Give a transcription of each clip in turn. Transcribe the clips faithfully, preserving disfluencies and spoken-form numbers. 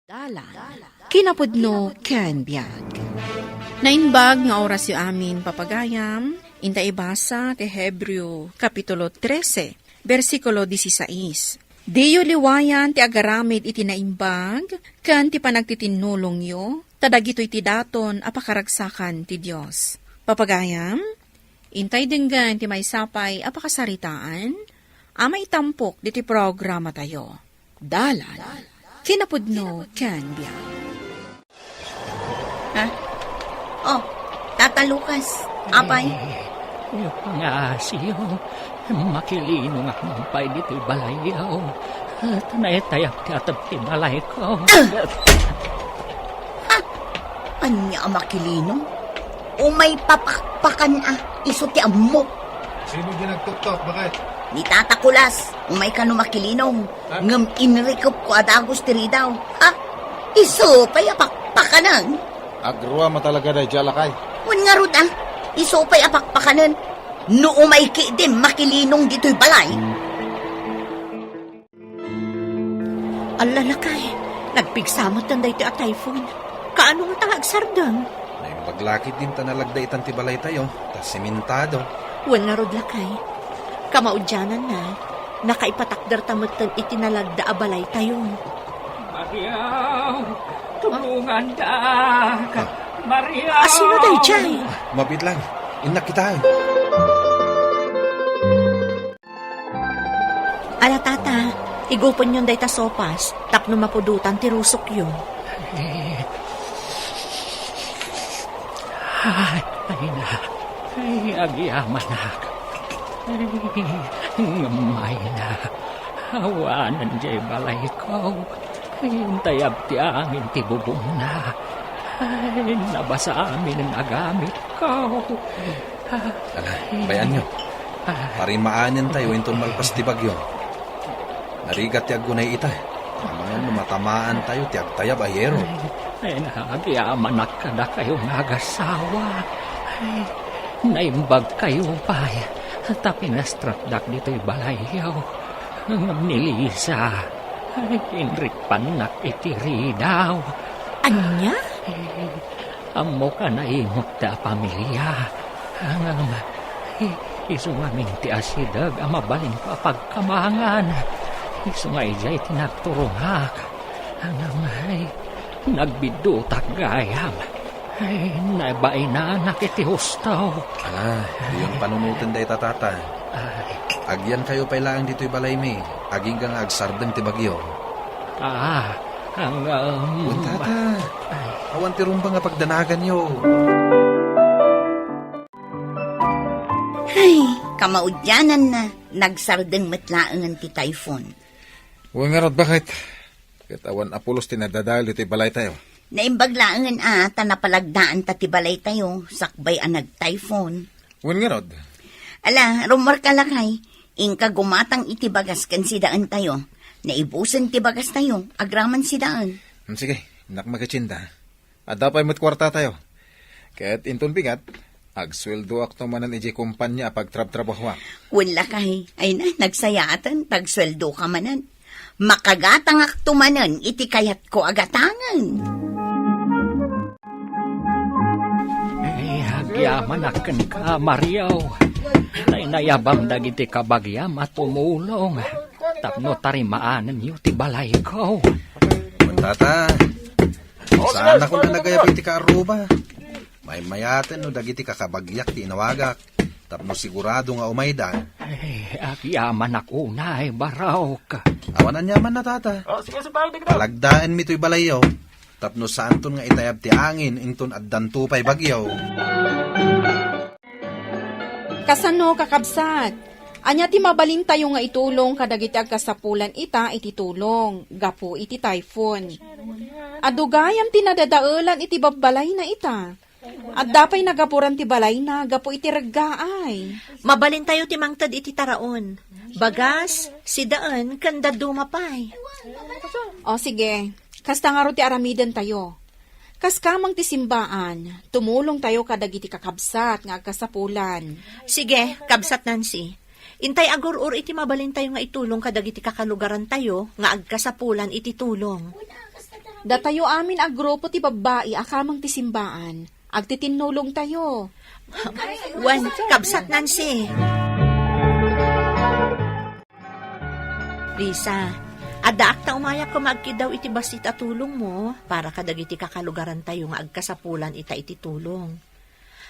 Dalan, kinapudno ken biag. Naimbag nga orasyo amin, papagayam, inta ibasa ti Hebreo, Kapitulo trese, bersikulo dieciséis. Diyo liwayan ti agaramid iti naimbag ken ti panagtitinnulongyo, ta dagitoy ti daton a pakaragsakan ti Dios. Papagayam, intay denggen ti maysa pay a pakasaritaan a maitampok ditoy programatayo. Dalan, kinapudno ken biag. Ha? Oh, Tata Lucas, apay? Eh, pangaasiyo, makilinongak man pay ditoy balayyo. Ta naitayab ti atep ti balayko. Ah! Ha? Ania a makilinong? Umay papakpakan a, isu ti ammok. Sino di nagtuktok? Bakit? Ni Tata Kulas, umay kano makilinong. Ha? Ngem inrikepko a dagus ti ridaw. Ha? Isu pay a pakpakanen? Agrua talaga daydiay a lakay. Wen ngarud a, isu pay a pakpakanen. No umay ketdin makilinong ditoy balay. Alla, lakay, nagpigsa metten daytoy a typhoon. Kaano ngata nga agsardeng? Naimbag la ketdin ta nalagda itan ti balaytayo, ta simentado. Wen ngarud, lakay, kamaudiananna, nakaipatakderta metten iti nalagda a balaytayo. Mariaw, tulongandak. Ah. Mariaw! Asino daydiay? Ah, mabiit lang. Innak kitaen. Ala, Tata, igupenyon dayta sopas tapno mapudotan ti rusokyo. Ay, ay na. Ay, agyamanak. Ay, ngem ay na. Awanen diay balayko. Intayab ti angin ti bubongna. Ay, nabasa amin a gamitko. Ala, bay-anyo. Parimaanentayo inton malpas ti bagyo. Narigat ti aggunay ita. Amangan no matamaantayo ti agtayab a yero. Ay, nagyamanak kadakayo nga agasawa. Ay, naimbagkayo pay ta pinastrakdak ditoy balayyo. Ngem ni Lisa, ay, inrikpannak iti ridaw. Ania? Ay, Ammok a naimut ti a pamilia. Ngem, i-, isu ngamin ti asideg a mabalinko a pagkabangan. Isu nga idiay ti nagturongak. Ngem, ay, nagbiddutak gayam. Ay, nabainanak iti husto. Ala, diyon panunoten dayta, Tata. Ay. Agyankayo pay laeng ditoy balaymi, agingga nga agsardeng ti bagyo. Ah, ang, um, Wen, Tata. Ay. Awan ti rumbeng a pagdanaganyo. Ay, kamaudiananna, nagsardeng met laengen ti typhoon. Wen ngarud, bakit? Ket awan a pulos ti nadadael ditoy balaytayo. Naimbag laengen a ta napalagdaanta ti balaytayo, sakbay a nag-typhoon. Wen ngarud? Ala, rummuarka lakay, inka gumatang iti bagas ken sidaentayo. Naibusen ti bagastayo, agraman sidaen. Hmm, sige, innak makitienda. Adda pay met kuartatayo. Ket inton bigat, agsueldoakto manen idiay kompania a pagtrabtrabahoak. Wen lakay, ay na, nagsayaaten, ta agsueldoka manen. Makagatangakto manen iti kayatko a gatangen. Ay, agyamanak kenka, Mario. Naynayabam dagiti kabagiam a tumulong tapno tarimaanenyo ti balayko. Tata, saanakon a nagayab iti kaarruba. Maymayaten no dagiti kakabagiak ti inawagak. Tapno sigurado nga umayda. Ay, agyamanak unay, Barok. Awan aniamanna, Tata. Oh, sige, sige, Barok, sige, Barok. Palagdaenmi toy balayyo. Tapno saanton nga itayab ti angin inton addanto pay bagyo. Kasano, kakabsat? Ania ti mabalintayo nga itulong kadagiti agkasapulan ita iti tulong gapu iti typhoon? Adu gayam ti nadadaelan iti babbalayna ita. Adda pay nagapuran ti balayna gapu iti reggaay. Mabalintayo ti mangted iti taraon. Bagas, sidaen, ken dadduma pay. O, sige. Kasta ngarud ti aramidentayo. Kas kameng ti simbaan, tumulongtayo kadagiti kakabsat nga agkasapulan. Sige, Kabsat Nancy. Intay agur-or iti mabalintayo nga itulong kadagiti kakalugarantayo nga agkasapulan iti tulong. Datayo amin a grupo ti babbai a kameng ti simbaan. Agtitinnulongtayo. Wen, kabsat Nancy. Lisa, addaak ta umayak koma agkiddaw iti bassit a tulongmo para kadagiti kakalugarantayo nga agkasapulan ita iti tulong.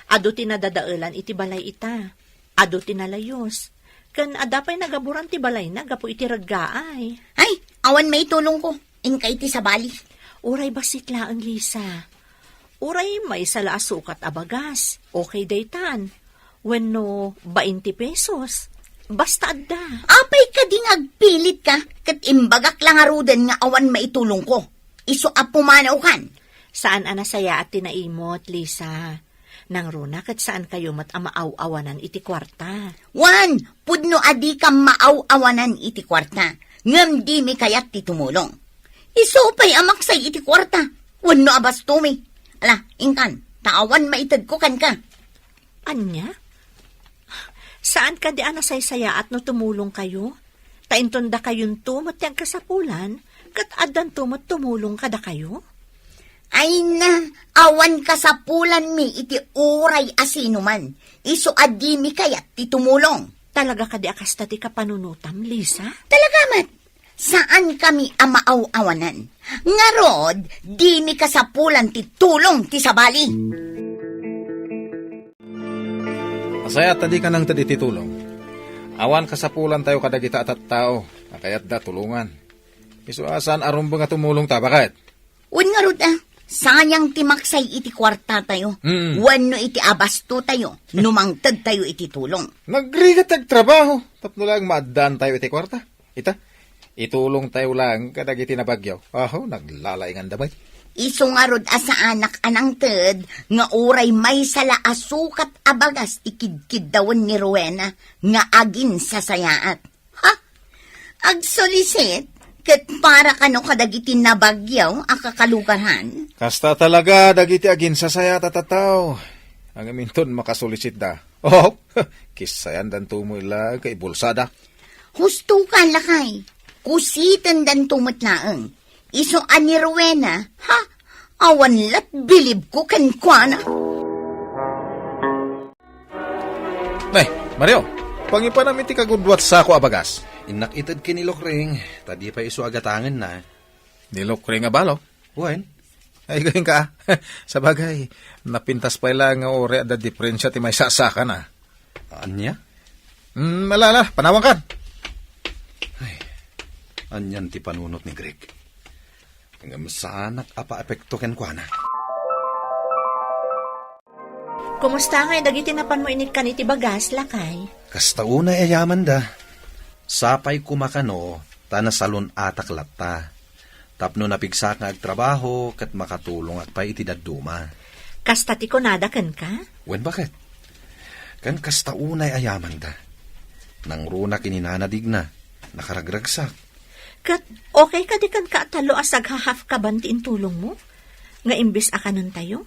Adu ti nadadaelan iti balay ita. Adu ti nalayus. Ken adda pay nagaburan ti balayna gapu iti reggaay. Ay, awan maitulongko. Inka iti sabali. Uray bassit laeng, Lisa. Uray maysa la a sukat a bagas. Okay daytan. Wenno bainte pesos. Basta adda. Apay kadi nga agpilitka ket imbagak la ngaruden nga awan maitulongko? Isu a pumanawkan. Saan a nasayaat ti naimot, Lisa. Nangruna ket saankayo met a maaw-awanan iti kuarta. Wen, pudno a dikam maaw-awanan iti kuarta, ngem dimi kayat ti tumulong. Isu pay a maksay iti kuarta, wenno a bastomi. Ala, inkan, ta awan maitedko kenka. Ania? Saan kadi a nasaysayaat no tumulongkayo? Ta inton dakayonto met ti agkasapulan, ket addanto met tumulong kadakayo? Ay na, awan kasapulanmi iti uray a sinuman. Isu a dimi kayat ti tumulong. Talaga kadi a kasta ti kapanunotam, Lisa? Talaga met. Saankami a maaw-awanan. Ngarud, dimi kasapulan ti tulong ti sabali. Nasayaat a dika nangted iti tulong. Awan kasapulantayo kadagita a tattao a kayatda tulongan. Isu a saan a rumbeng a tumulongta, baket? Wen ngarud a, sayang ti maksay iti kuartatayo. Mm. Wenno iti abastotayo, no mangtedtayo iti tulong. Nagrigat ti agtrabaho, tapno laeng maaddaantayo iti kuarta. Ita, itulongtayo laeng kadagiti nabagyo. Aho, naglalainganda met. Isu ngarud a saanak a nangted nga uray maysa la a sukat a bagas ti kidkiddawen ni Rowena nga aginsasayaat. Ha? Agsulisit ket para kano kadagiti nabagyo a kakalugaran? Kasta talaga dagiti aginsasayaat a tattao. Ngem inton makasulisitda, oh, kisayandanto met laeng iti bulsada. Husto ka, lakay. Kusitendanto met laeng. Isu a ni Rowena, ha? Awan la't bilibko kenkuana. Nay, Mario, pangipanam iti kagudua ti sako a bagas. Innak ited ken ni Lokring, ta di pay isu a gatangenna. Ni Lokring a balo? Wen. Ay, gayon ka. Sabagay, napintas pay laeng nga uray adda diferensia ti maisasakana. Ania? Hmm, ala, ala, panawankan. Ay, anian ti panunot ni Greg? Ngem saanak a paapekto kenkuana. Kumusta ngay dagiti napanmo inikkan iti bagas, lakay? Kasta unay a yamanda. Sapay koma kano, ta nasalun-atak latta. Tapno napigsaak nga agtrabaho, ket makatulongak pay iti dadduma. Kasta ti kunada kenka? Wen, baket? Ken kasta unay a yamanda. Nangruna ken ni Nana Digna, nakaragragsak. Ket okay kadi kenka a tallo a saghahafkaban ti intulongmo? Nga imbes a kanentayo?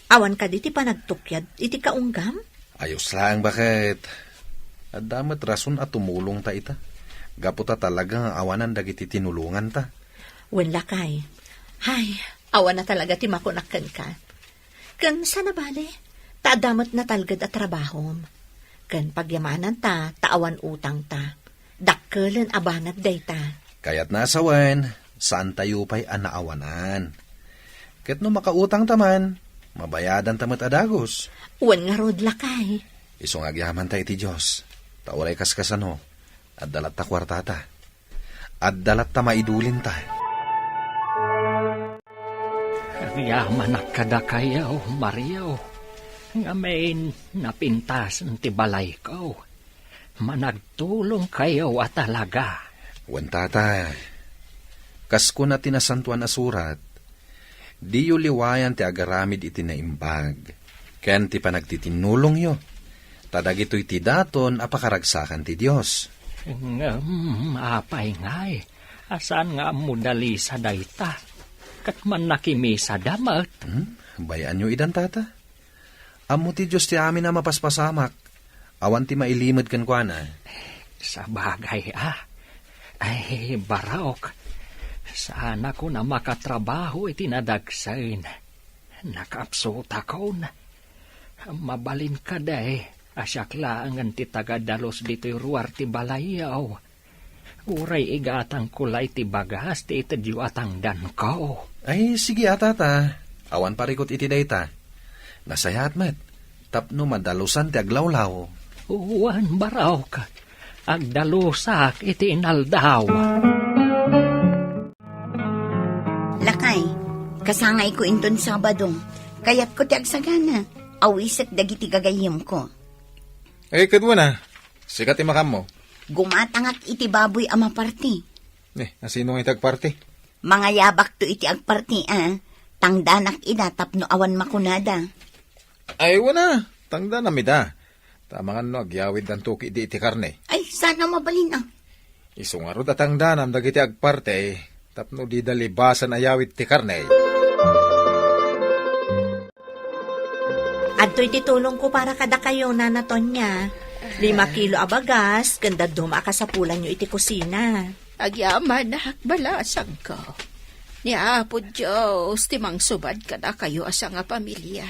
Awan kadi ti panagtukyad iti kaunggam? Ayos laeng, baket. Adda met rason a tumulongta ita. Gapu ta talaga nga awanan dagiti tinulonganta. Wen, lakay. Hay, awan a talaga ti makunak kenka. Ken saan a bale, ta adda met natalged a trabahom. Ken pagyamananta ta awan utangta. Dakkelen a banag dayta. Kayatna a sawen, saantayo pay a naawanan. Ket no makautangta man, mabayadanta met a dagus. Wen ngarud, lakay. Isu nga agyamanta iti Dios, ta uray kaskasano, adda latta kuartata. Adda latta maidulinta. Agyamanak kadakayo, Mario, ngamin napintasen ti balayko. Managtulongkayo a talaga. Wen, tata, kas kuna ti Nasantoan a Surat, diyo liwayan ti agaramid iti naimbag ken ti panagtitinnulongyo, ta dagitoy ti daton a pakaragsakan ti Dios. Ngem apay ngay a saan nga ammo da Lisa dayta, ket mannakimisada met? Hmm? Bay-anyo idan, tata? Ammo ti Dios ti amin a mapaspasamak. Awan ti mailimed kenkuana. Sabagay a. Ay, Barok. Saanakon a makatrabaho iti nadagsen. Nakaabsutakon. Mabalin kadi a siak laengen ti tagadalus ditoy ruar ti balayyo. Uray igatangko la iti bagas ti itedyo a tangdanko. Ay, sige a, tata. Awan parikut iti dayta. Nasayaat met tapno madalusan ti aglawlaw. Wen, barok. Agdalusak iti inaldaw. Lakay, kasangayko inton Sabado. Kayatko ti agsagana. Awisek dagiti gagayyemko. Ay, ket wen a. Sika ti makammo. Gumatangak iti baboy a maparti. Eh, asino nga iti agparti? Mangayabakto iti agparti a. Tangdanak ida tapno awan makunada. Ay, wen a. Tangdanam ida. Ta amangan no agyawiddanto ketdi iti karne. Ay, saan a mabalin a. Isu ngarud a tangdanam dagiti agparti tapno dida libasan a yawid ti karne. Adtoy ti tulongko para kadakayo, Nana Tonya. Lima kilo a bagas, ken dadduma a kasapulanyo iti kusina. Agyamanak, balasangko. Ni Apo Dios ti mangsubad kadakayo a sangapamilia.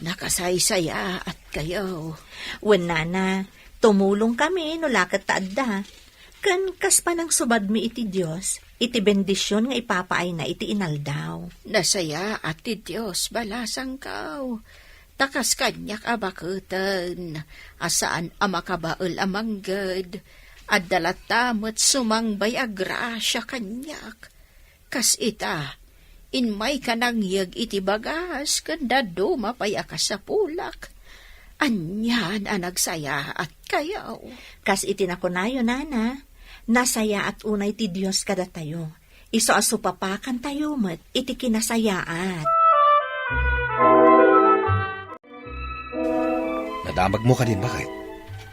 Nakasaysayaatkayo. Wen, Nana, tumulongkami no la ket ta adda. Ken kas panangsubadmi iti Dios, iti bendision nga ipapaayna iti inaldaw. Nasayaat ti Dios, balasangko. Ta kas kaniak a baketen, a saan a makabael a mangged, adda latta met sumangbay a grasia kaniak. Kas ita, immayka nangyeg iti bagas ken dadduma pay a kasapulak. Anian a nagsayaatkayo. Kas iti nakunayo, Nana, nasayaat unay ti Dios kadatayo. Isu a supapakantayo met iti kinasayaat. Nadamagmo kadin, baket?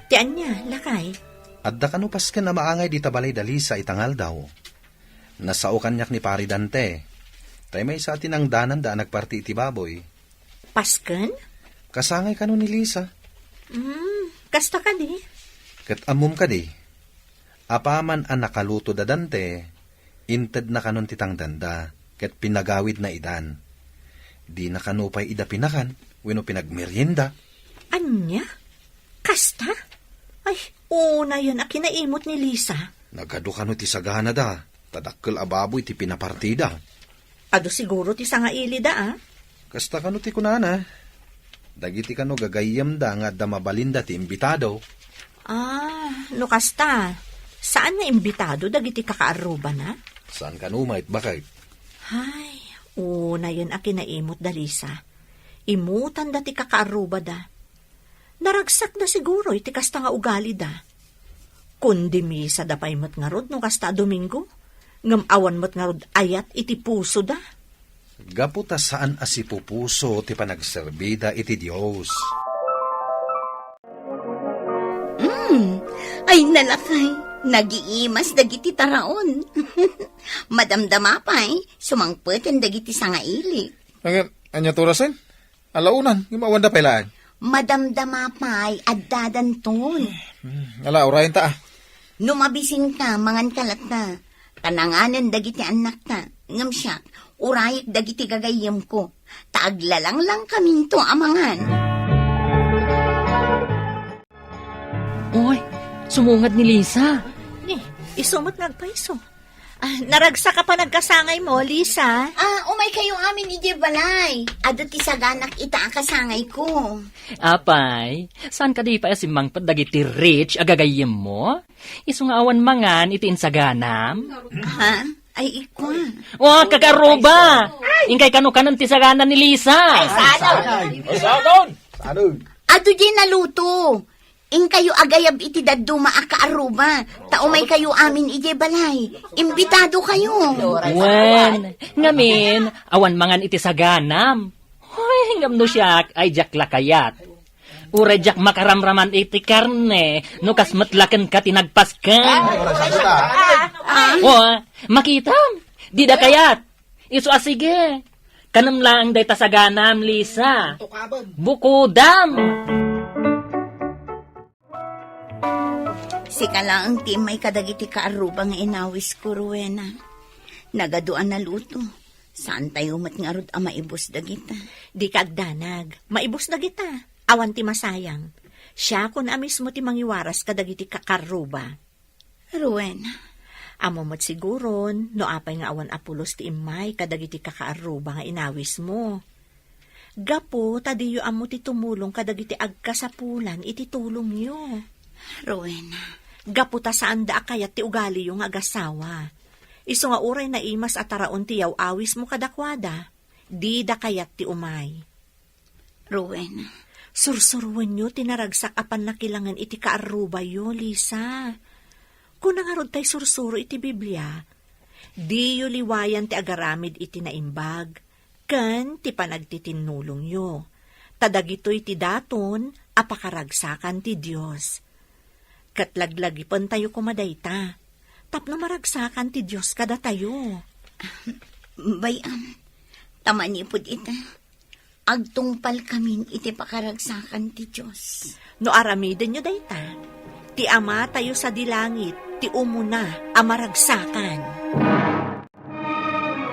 Ti ania, lakay? Adda kano pasken a maangay dita balay da Lisa ita nga aldaw? Nasao kaniak ni Pari Dante. Tay maysa a tinangdananda a nagparti iti baboy. Pasken? Kasangay kano ni Lisa. Hmm, kasta kadi? Ket ammom kadi, apaman a nakaluto da Dante, intedna kanon ti tangdanda, ket pinagawidna idan. Dina kano pay ida pinakan wenno pinagmerienda. Ania? Kasta? Ay, unayen a kinaimot ni Lisa. Nagadu kano ti saganada, ta dakkel a baboy ti pinapartida. Adu siguro ti sangailida, a? Kasta kano ti kunana. Dagiti kano gagayyemda nga adda mabalinda ti imbitado. Ah, no kasta, saan nga imbitado dagiti kakaarrubana? Saan kano met, baket? Ay, unayen a kinaimot da Lisa. Imutanda ti kakaarrubada. Naragsakda siguro iti kasta nga ugalida. Kundi misada pay met ngarud no kasta a Domingo, ngem awan met ngarud ayat iti pusoda. Gapu ta saan a sipupuso ti panagserbida iti Dios. Mm. Ay, nalakay, nagiimas dagiti taraon. Madamdama pay, sumangpeten dagiti sangaili. Ngem, ania ti orasen? Alauna, ngem awanda pay laeng. Madamdama pay, addadanton. Hmm, ala, urayenta, a. No mabisinka, manganka latta. Ta nanganen dagiti annakta. Ngem siak, urayek dagiti gagayyemko. Ta aglalanglang kaminto a mangan. Oy, sumungad ni Lisa. Ni, isu met nga agpayso. Ah, naragsak a panagkasangaymo, Lisa? Ah, umay kayo amin idiay balay. Adu ti saganak ita a kasangayko. Apay, saan kadi pay a simmangpet dagiti rich a gagayyemmo? Isu nga awan mangan iti insaganam? Ha? Ay, ikwa. Oh, kakaarruba! Inkay kano kanen ti sagana ni Lisa? Ay, saan? Ay, saan? Saan? Adu di naluto. Inkayo agayab iti dadduma a kaarruba, ta umay kayo amin idiay balay. Imbitado kayo. Wen, ngamin, awan mangan iti saganam. Hoy, ngem no siak, ay diak la kayat. Uray diak makaramraman iti karne, no kas met la kenka ti nagpasken. Ah, O, makitam, dida kayat. Isu a sige. Kanem laeng dayta saganam, Lisa. Bukodam. Sika laeng ti immay kadagiti kaarruba nga inawisko, Rowena. Nagadu a naluto. Saantayo met ngarud a maibus dagita. Dika agdanag. Maibus dagita. Awan ti masayang. Siakon a mismo ti mangiwaras kadagiti kakarruba. Rowena. Ammom met siguron, no apay nga awan a pulos ti immay kadagiti kakaarruba nga inawismo. Gapu ta diyo ammo ti tumulong kadagiti agkasapulan iti tulongyo. Rowena. Gapu ta saanda a kayat ti ugaliyo nga agasawa. Isu nga uray naimas a taraon ti yaw-awismo kadakuada, dida kayat ti umay. Rowena. Sursuroenyo ti naragsak a pannakilangen iti kaarrubayo, Lisa. Kuna ngarud tay sursuro iti Biblia, diyo liwayan ti agaramid iti naimbag ken ti panagtitinnulongyo, ta dagitoy ti daton a pakaragsakan ti Dios. Ket laglagipentayo koma dayta, tapno maragsakan ti Dios kadatayo. Bay-am, ta manipud ita, agtungpalkamin iti pakaragsakan ti Dios. No aramidenyo dayta, ti Amatayo sadi langit ti umuna a maragsakan.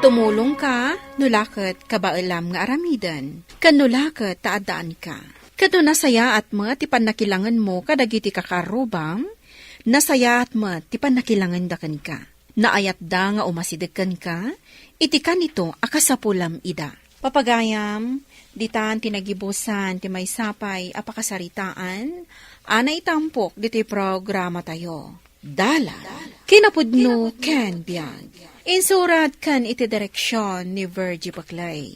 Tumulongka, no la ket kabaelam nga aramiden, ken no la ket ta addaanka. Ket no nasayaat met ti pannakilangenmo kadagiti kakaarrubam, nasayaat met ti pannakilangenda kenka. Naayatda nga umasideg kenka iti kanito a kasapulam ida. Papagayam, ditan ti nagibusan ti maysa pay a pakasaritaan a naitampok ditoy programatayo. Dalan, kinapudno ken biag. Insurat ken iti direksion ni Virgie Paclay.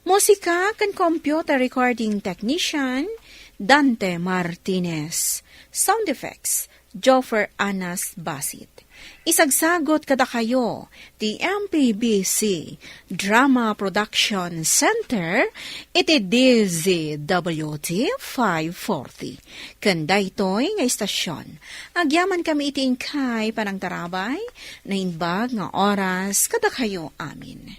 Musika ken computer recording technician, Dante Martinez. Sound effects, Joffer Anas Basit. Isagsagot kadakayo ti M P B C Drama Production Center iti D Z W T five forty. Ken daytoy nga istasyon, agyamankami iti inkay panangtarabay, naimbag nga oras kadakayo amin.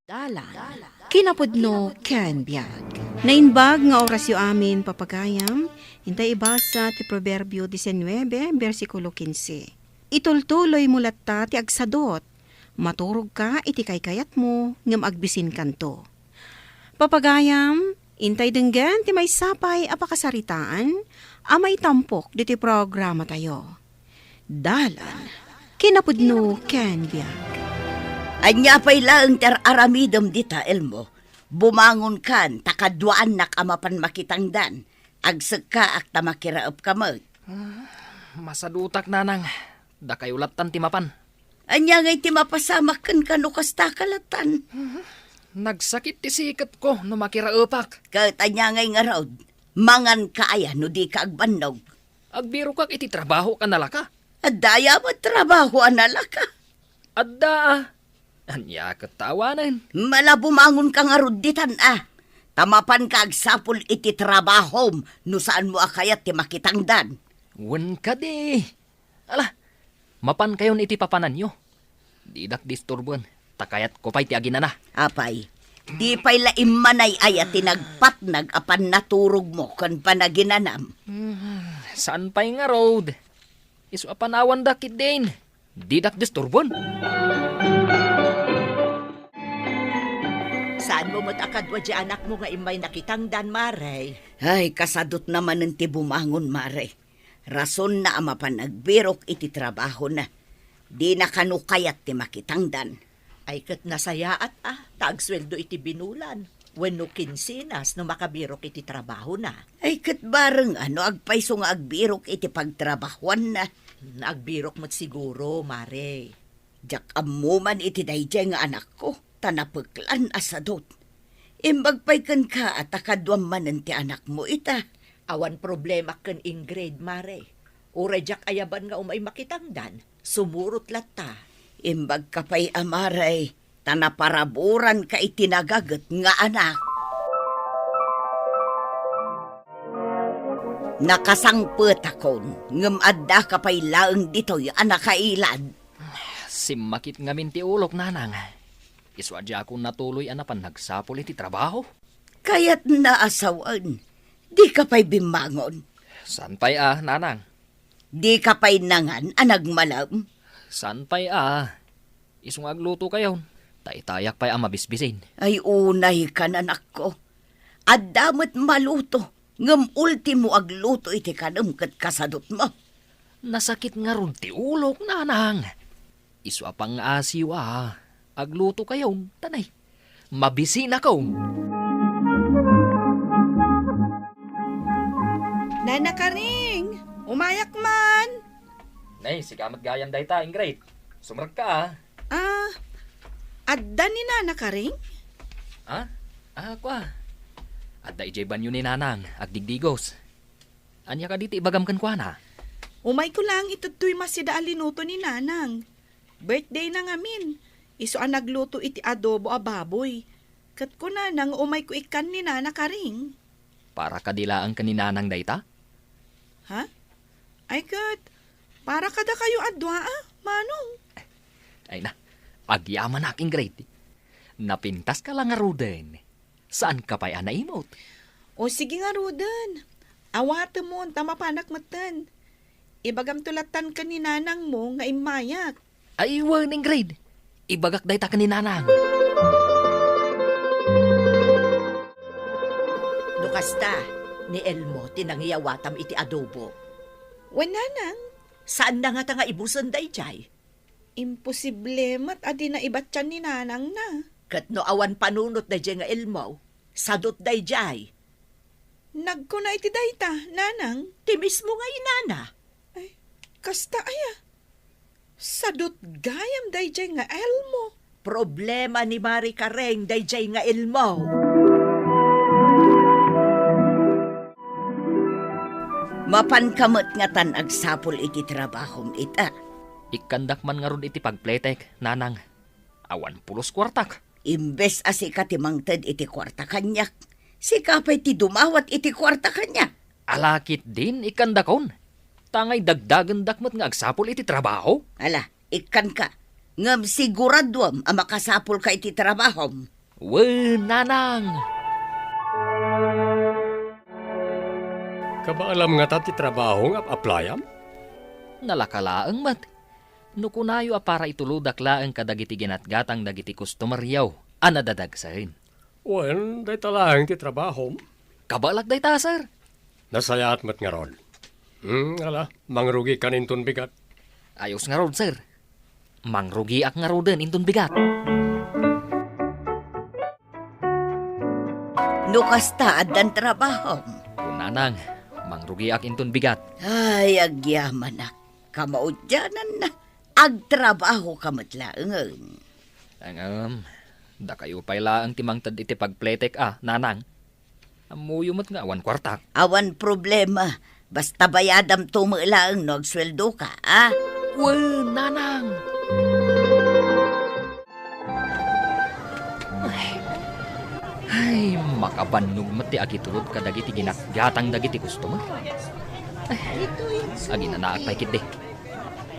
Dalan, kinapudno ken biag. Naimbag nga orasyo amin, papagayam, intay ibasa ti Proverbio diecinuebe, bersikulo quince. Itultuloymo latta ti agsadut, maturogka iti kaykayatmo, ngem agbisinkanto. Papagayam, intay denggen ti maysa pay a pakasaritaan a maitampok ditoy programatayo. Dalan, kinapudno ken biag. Ania pay laeng ti ar-aramidem dita, Elmo? Bumangonkan ta kaduaannak a mapan makitangdan. Agsekkaak ta makiraepka met. Ah, masadutak, nanang. Dakayo lattan ti mapan. Ania ngay ti mapasamak kenka no kasta ka lattan? Nagsakit ti siketko no makiraepak. Ket ania ngay ngarud? Manganka aya no dika agbannog? Agbirokak iti trabaho a nalaka. Adda aya met trabaho a nalaka? Adda, a. Ania ket ta awanen? Mala bumangonka ngarud ditan, a. Ta mapanka agsapul iti trabahom no saanmo a kayat ti makitangdan. Wen kadi. Ala, mapankayon iti papananyo. Didak disturboen, ta kayatko pay ti aginana. Apay, di pay la immanay aya ti nagpatnag a pannaturogmo ken panaginanam? Hmm, saan pay ngarud? Isu a panawanda ketdin. Didak disturboen. Saanmo met a kadua di anakmo nga immay nakitangdan, Mare? Ay, kasadutna manen ti bumangon, Mare. Rasonna a mapan agbirok iti trabahona. Dina kano kayat ti makitangdan. Ay, ket nasayaat a, ta agsueldo iti binulan, wenno kinsenas no makabirok iti trabahona. Ay, ket bareng a no agpayso nga agbirok iti pagtrabahoanna. Hmm, agbirok met siguro, Mare. Diak ammo man iti daydiay nga anakko, ta napeklan a sadut. Imbag pay kenka a ta kaduam manen ti anakmo ita. Awan problema ken Ingrid, Mare. Uray diak ayaban nga umay makitangdan, sumurot latta. Imbagka pay a, Mare, ta naparaburanka iti nagaget nga anak. Nakasangpetakon, ngem addaka pay laeng ditoy a nakailad. Simmakit ngamin ti ulok, nanang. Isu a diakon natuloy a napan nagsapul iti trabaho. Kayatna a sawen, dika pay bimmangon. Saan pay a, nanang? Dika pay nangan a nagmalem? Saan pay a? Isu nga aglutokayon, ta itayak pay a mabisbisin. Ay, unaykan, anakko. Adda met maluto, ngem ultimo agluto iti kanem ket kasadutmo. Nasakit ngarud ti ulok, nanang. Isu a pangngaasim a aglutokayon, ta nay, mabisinakon. Nana Karing, umayak man. Nay, sika met gayam dayta, Ingrid. Sumrekka, a. Ah, adda ni Nana Karing? Ha? Ah, kua. Adda idiay banio ni Nanang, agdigdigos. Ania kadi ti ibagam kenkuana? Umayko laeng itedtoy masida a linuto ni Nanang. Birthday na ngamin. Isu a nagluto iti adobo a baboy. Ket kunana nga umayko ikkan ni Nana Karing. Para kadi laeng ken ni Nanang dayta? Ha? Ay ket, para kadakayo a dua, a, manong? Ay na, agyamanak, Ingrid. Napintaska la ngaruden. Saanka pay a naimut? O sige ngaruden. Awatemon ta mapanak metten. Ibagamto lattan ken ni nanangmo nga immayak. Ay, wen, Ingrid. Ibagak dayta ken ni Nanang. No kasta, ni Elmo ti nangiyawatam iti adobo. Wen, Nanang. Saanna ngata nga ibusen daydiay? Imposible met a dina ibatian ni Nanangna. Ket no awan panunot daydiay nga Elmo, sadut daydiay. Nagkuna iti dayta, Nanang. Ti mismo nga inana. Ay, kasta aya. Sadut gayam daydiay nga Elmo. Problema ni Mari Karing daydiay nga Elmo. Mapanka met ngatan agsapul iti trabahom ita. Ikkandak man ngarud iti pagpletek, Nanang. Awan pulos kuartak. Imbes a sika ti mangted iti kuarta kaniak, sika pay ti dumawat iti kuarta kaniak. Ala ketdin ikkandakon. Ta ngay dagdagendak met nga agsapul iti trabaho. Ala, ikkanka. Ngem siguraduam a makasapulka iti trabahom. Wen, Nanang. Kabaelam ngata ti trabaho nga ap-aplayam? Nalaka laeng met. No kunayo a para itulodak laeng kadagiti ginatgatang dagiti kustomeryo a nadadagsen. Wen, dayta laeng ti trabahom. Kabaelak dayta, sir. Nasayaat met ngarud. Hmm, ala, mangrugikan inton bigat. Ayos ngarud, sir. Mangrugiak ngaruden inton bigat. No kasta, addan trabahom. Kunanang, mangrugiak inton bigat. Ay, agyamanak. Kamaudiananna, agtrabahoka met laengen. Ngem, dakayo pay laeng ti mangted iti pagpletek a, Nanang. Ammoyo met nga awan kuartak. Awan problema. Basta bayadamto met laeng no agsueldoka, a? Wen, Nanang! Ay, ay, makabannog met ti agitulod kadagiti ginatgatang dagiti customer. Ay, aginanaak pay ketdi.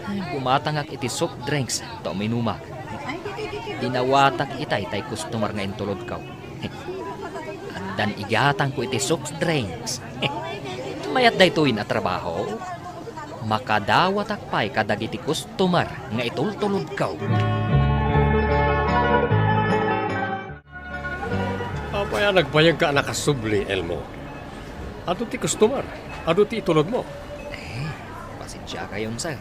Ay, bumatangak iti soft drinks ta uminumak. Dinawatak itay tay customer nga intulodko. Addan igatangko iti soft drinks. Mayat daytoyen a trabaho. Makadawatak pay kadagiti customer nga itultulodko. Apay a nagbayagka a nakasubli, Elmo? Adu ti customer, adu ti itulodmo. Eh, pasensiakayon, sir.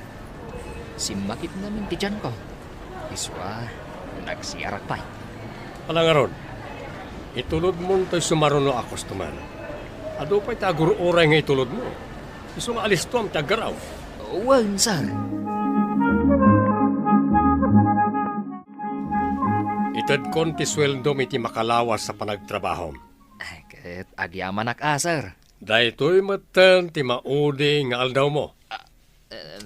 Simmakit ngamin ti tianko. Isu a, nagsiarak pay. Ala ngarud, itulodmon toy sumaruno a customer. Adu pay ti agur-uray nga itulodmo. Isu nga alistoam ti aggaraw. Wen, sir. Itedkon ti sueldom iti makalawas a panagtrabahom. Ay, ket agyamanak a, sir. Daytoy metten ti maudi nga aldawmo. Ah, eh,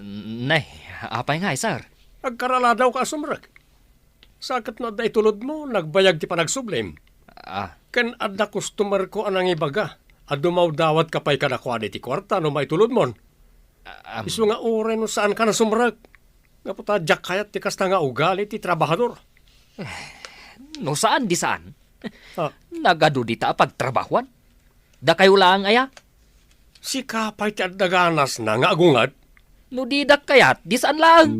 nay, apay ngay, sir? Agkaraladawka a sumrek. Sa ket no adda itulodmo, nagbayag ti panagsublim. Ah. Ken adda customerko a nangibaga a dumawdawatka pay kadakuada iti kuarta no maitulodmon. Ah, am. Isu nga uray no saanka nasumrek. Gapu ta diak kayat ti kasta nga ugali ti trabahador. Eh, no saan di saan. Ah. Nagadu dita a pagtrabahuan. Dakayo laeng aya? Sika pay ti adda ganasna nga agunget? No didak kayat, di saan laeng.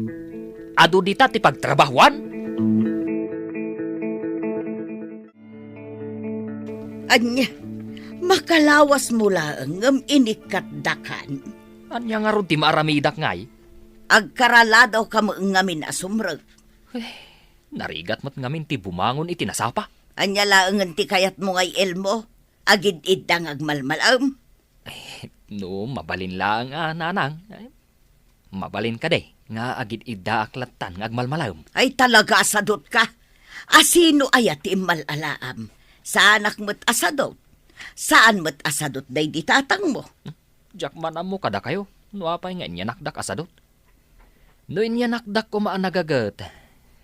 Adu dita ti pagtrabahuan? Ania, makalawasmo laeng ngem inikkatdakan. Ania ngarud ti maaramidak ngay? Agkaraladawka met ngamin a sumrek. Eh, narigat met ngamin ti bumangon iti nasapa. Ania laengen ti kayatmo ngay, Elmo? Agid-idda nga agmalmalaem? Eh, no, mabalin laeng a, nanang. Eh, mabalin kadi nga agid-iddaak lattan nga agmalmalaem. Ay, talaga a sadutka. A sino aya ti immal-alaam? Saanak met a sadut. Saan met a sadut daydi tatangmo. Hmm? Diak man ammo kadakayo no apay nga inyanakdak a sadut. No inyanakdak koma a nagaget,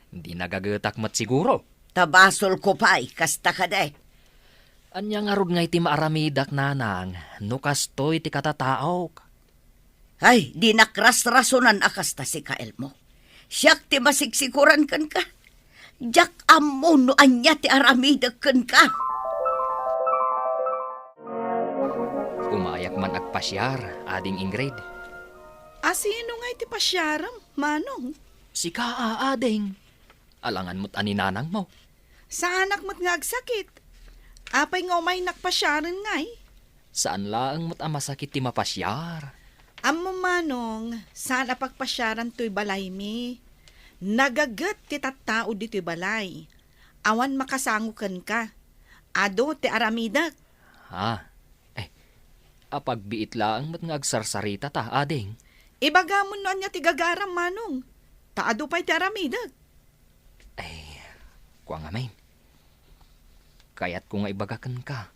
di nagagetak met siguro. Ta basolko pay, kasta kadi. Ania ngarud ngay ti maaramidak, nanang, no kastoy ti katataok? Ay, dinak rasrasonan a kasta, sika, Elmo. Siak ti masiksikoran kenka. Diak ammo no ania ti aramidek kenka. Umayak man agpasiar, Ading Ingrid. A sino ngay ti pasiarem, Manong? Sika a, Ading. Alangan met a ni nanangmo. Saanak met nga agsakit. Apay nga umaynak pasiaren ngay? Saan laeng met a masakit ti mapasiar. Ammom, Manong, saan a pagpasiaran toy balaymi. Nagaget ti tattao ditoy balay. Awan makasango kenka. Adu ti aramidek. Ha? Eh, apagbiit laeng met nga agsarsarita ta, Ading. Ibagamon no ania ti gagaram, Manong. Ta adu pay ti aramidek. Ay, kua ngamin. Kayatko nga ibaga kenka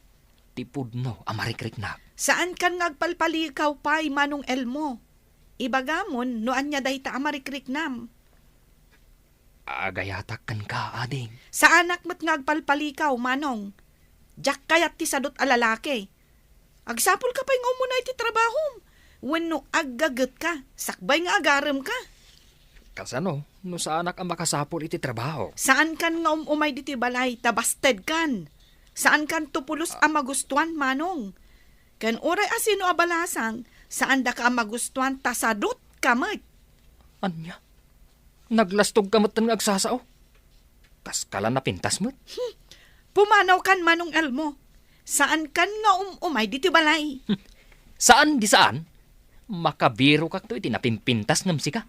ti pudno a marikriknak. Saankan nga agpalpalikaw pay, Manong Elmo. Ibagamon no ania dayta a marikriknam. Agayatak kenka, Ading. Saanak met nga agpalpalikaw, Manong. Diak kayat ti sadut a lalaki. Agsapulka pay nga umuna iti trabahom. Wenno aggagetka, sakbay nga agaremka. Kasano no saanak a makasapul iti trabaho? Saankan nga um-umay ditoy balay ta bastedkan. Saankanto pulos a magustuan, Manong. Ken uray a sino a balasang, saandaka a magustuan ta sadutka met. Ania? Naglastogka metten nga agsasao? Kaskala napintas met? Hmm. Pumanawkan, Manong Elmo. Saankan nga um-umay ditoy balay. Hmm. Saan di saan? Makabirokakto iti napimpintas ngem sika.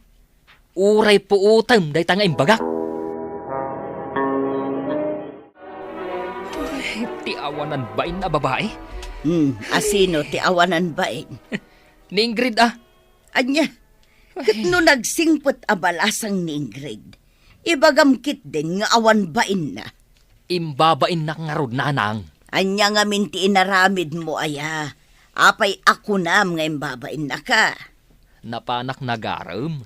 Uray puotem dayta nga imbagak. Ay, ti awanan bain a babai. Hmm, a sino ti awanan bain? Ni Ingrid, a. Ania? Ket no nagsingpet a balasang ni Ingrid, ibagam ketdin nga awan bainna. Imbabainnak ngarud, nanang. Ania ngamin ti inaramidmo aya? Apay a kunam nga imbabainnaka? Napanak nagarem,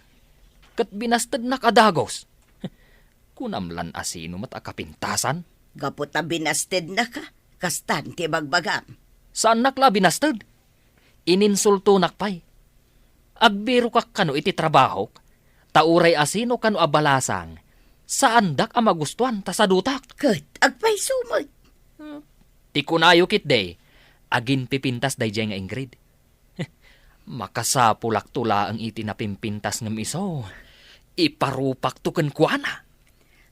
ket binastednak a dagus. Kunam lan a sino met a kapintasan? Gapu ta binastednaka, kastan ti bagbagam. Saannak la a binasted. Ininsultonak pay. Agbirokak kano iti trabahok, ta uray a sino kano a balasang, saandak a magustuan ta sadutak. Ket agpayso met. Hmm. Ti kunayo ketdi, aginpipintas daydiay nga Ingrid. Makasapulakto laeng iti napimpintas ngem isu, iparupakto kenkuana.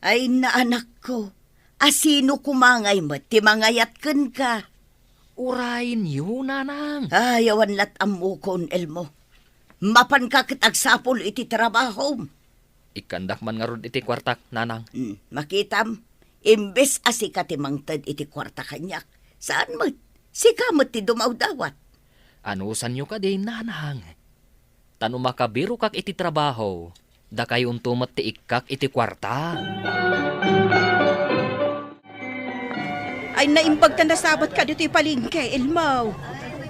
Ay, naanakko, a sino koma ngay met ti mangayat kenka? Urayyo, nanang. Ay, awan lat ammokon, Elmo. Mapanka ket agsapul iti trabahom. Ikkandak man ngarud iti kuartak, nanang. Hmm, makitam, imbes a sika ti mangted iti kuarta kaniak, saan met, sika met ti dumawdawat. Anusanyo kadi, nanang? Ta no makabirokak iti trabaho, dakayonto met ti ikkak iti kuarta. Ay, naimbag ta nasabat ka ditoy palengke, Elmo.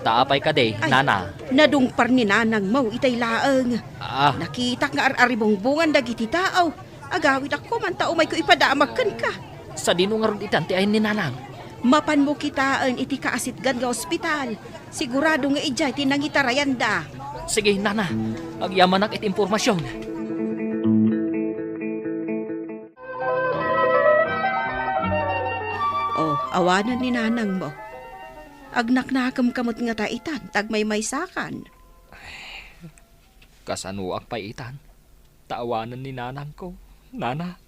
Ta apay kadi, Ay, nana? Nadungpar ni nanangmo itay laeng. Ah. Nakitak nga ar-aribungbungan dagiti tao. Agawidak koma ta umayko ipadamag kenka. Sadino ngarud itan ti ayan ni nanang? Mapanmo kitaen iti kaasitgan nga ospital. Sigurado nga idiay ti nangitarayanda. Sige, nana. Agyamanak iti impormasion. Oh, awanen ni nanangmo. Agnaknakemka met ngata itan, ta agmaymaysakan. Kasanoak pay itan? Ta awanen ni nanangko, nana.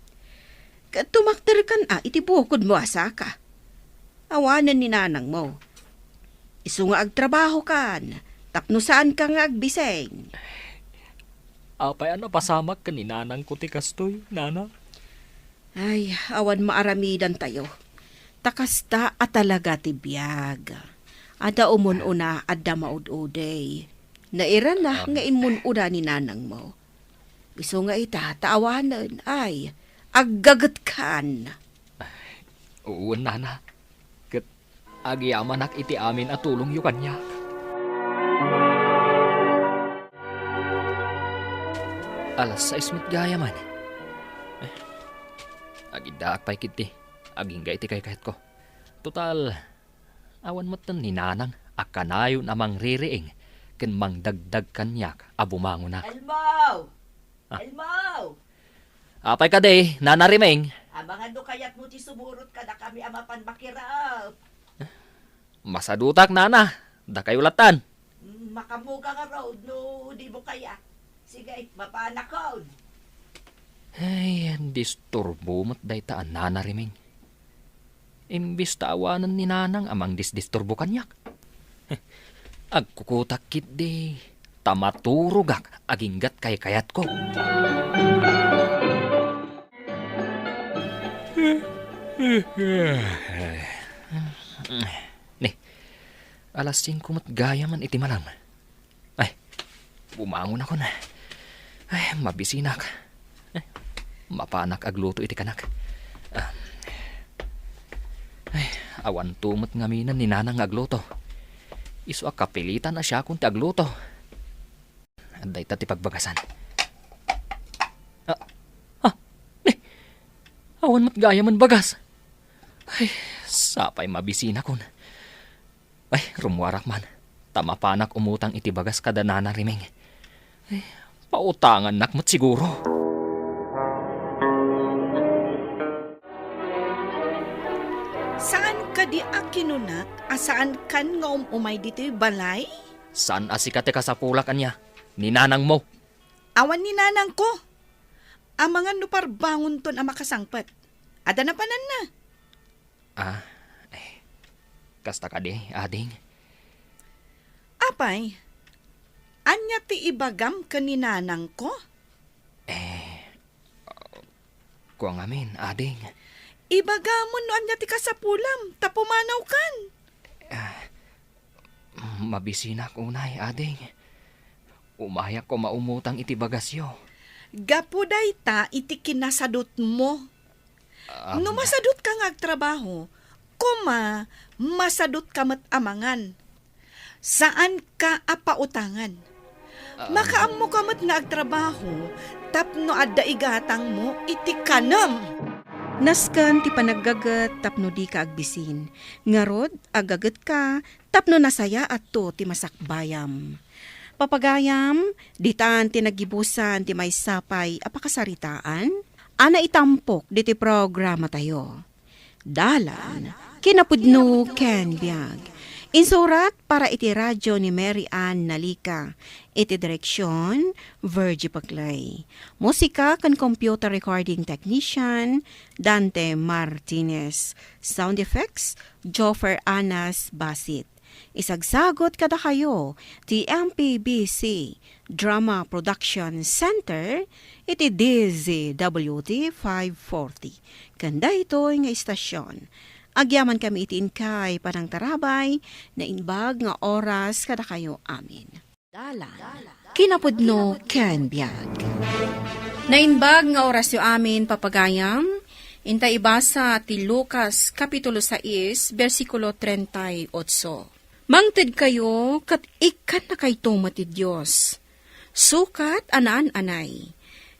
Ket tumakderkan a iti bukodmo a saka. awanen ni nanangmo. Isu nga agtrabahokan, tapno saanka nga agbising. Apay a napasamak ken ni nanangko ti kastoy, nana? Ay, awan maaramidantayo. Ta kasta a talaga ti biag. Adda umun-una, adda maud-uday. Nairannak nga immun-una ni nanangmo. Isu nga ita, ta awanen, ay, aggagetkan. Wen, nana. Ket agyamanak iti amin a tulongyo kaniak. Alas sais met gayamen. Eh, agiddaak pay ketdi agingga iti kaykayatko. Total, awan metten ni nanang a kanayon a mangririing ken mangdagdag kaniak a bumangonak. Elmo! Ah. Elmo! Apay kadi, Nana Rimeng? Amangan no kayatmo ti sumurot kadakami a mapan makirap. Masadutak, nana. Dakayo lattan. Mm, makamuga ngarud no dimo kayat. Sige, mapanakon. Ay, disturbo met dayta a Nana Rimeng. Imbes ta awanen ni nanang a mangdisdisturbo kaniak. Agkukutak ketdi, ta maturogak aginggat kaykayatko. Ni, alas singko met gayamen iti malem. Ay, bumangon akon. Ay, mabisinak. Ay, mapanak agluto iti kanak. Ah. Ay, awanto met ngaminen ni nanang nga agluto. Isu a kapilitan a siakon ti agluto. Dayta ti pagbagasan. Ah, ah, ni, awan met gayamen bagas. Ay, sapay mabisinakon. Ay, rummuarak man. Ta mapanak umutang iti bagas kada Nana Rimeng. Ay, pautangannak met siguro. Saan kadi a kinunak a saankan nga um-umay ditoy balay? Saan a sika ti kasapulak ania? Ni nanangmo? Awan ni nanangko. Amangan no parbangonton a makasangpet. Adda napananna. Ah, eh, kasta kadi, ading? Apay, ania ti ibagam ken ni nanangko? Eh, kua ngamin, ading. Ibagam no ania ti kasapulam, ta pumanawkan. Ah, mabisinak unay, ading. Umayak koma umutang iti bagasyo. Gapu dayta iti kinasadutmo. Am- No masadutka nga agtrabaho, koma, masadutka met a mangan. Saanka a pautangan. Am- Makaammoka met nga agtrabaho tapno adda igatangmo iti kanem. Nasken ti panaggaget tapno dika agbisin. Ngarud, aggagetka tapno nasayaatto ti masakbayam. Papagayam, ditan ti naggibusan ti maysa pay a pakasaritaan a naitampok ditoy programatayo. Dalan, kinapudno ken biag. Insurat para iti radyo ni Mary Ann Nalica. Iti direksion, Virgie Paclay. Musika ken computer recording technician, Dante Martinez. Sound effects, Joffer Anas Basit. Isagsagut kadakayo ti M P B C Drama Production Center iti D Z W T five forty. Ken daytoy nga istasyon, agyamankami iti inkay panangtarabay, naimbag nga oras kadakayo amin. Dalan, kinapudno ken biag. Naimbag nga orasyo amin, papagayam, inta ibasa ti Lucas Kapitulo sais, bersikulo treinta y ocho. Mangtedkayo ket ikkannakayto met ti Dios. Sukat a naan-anay,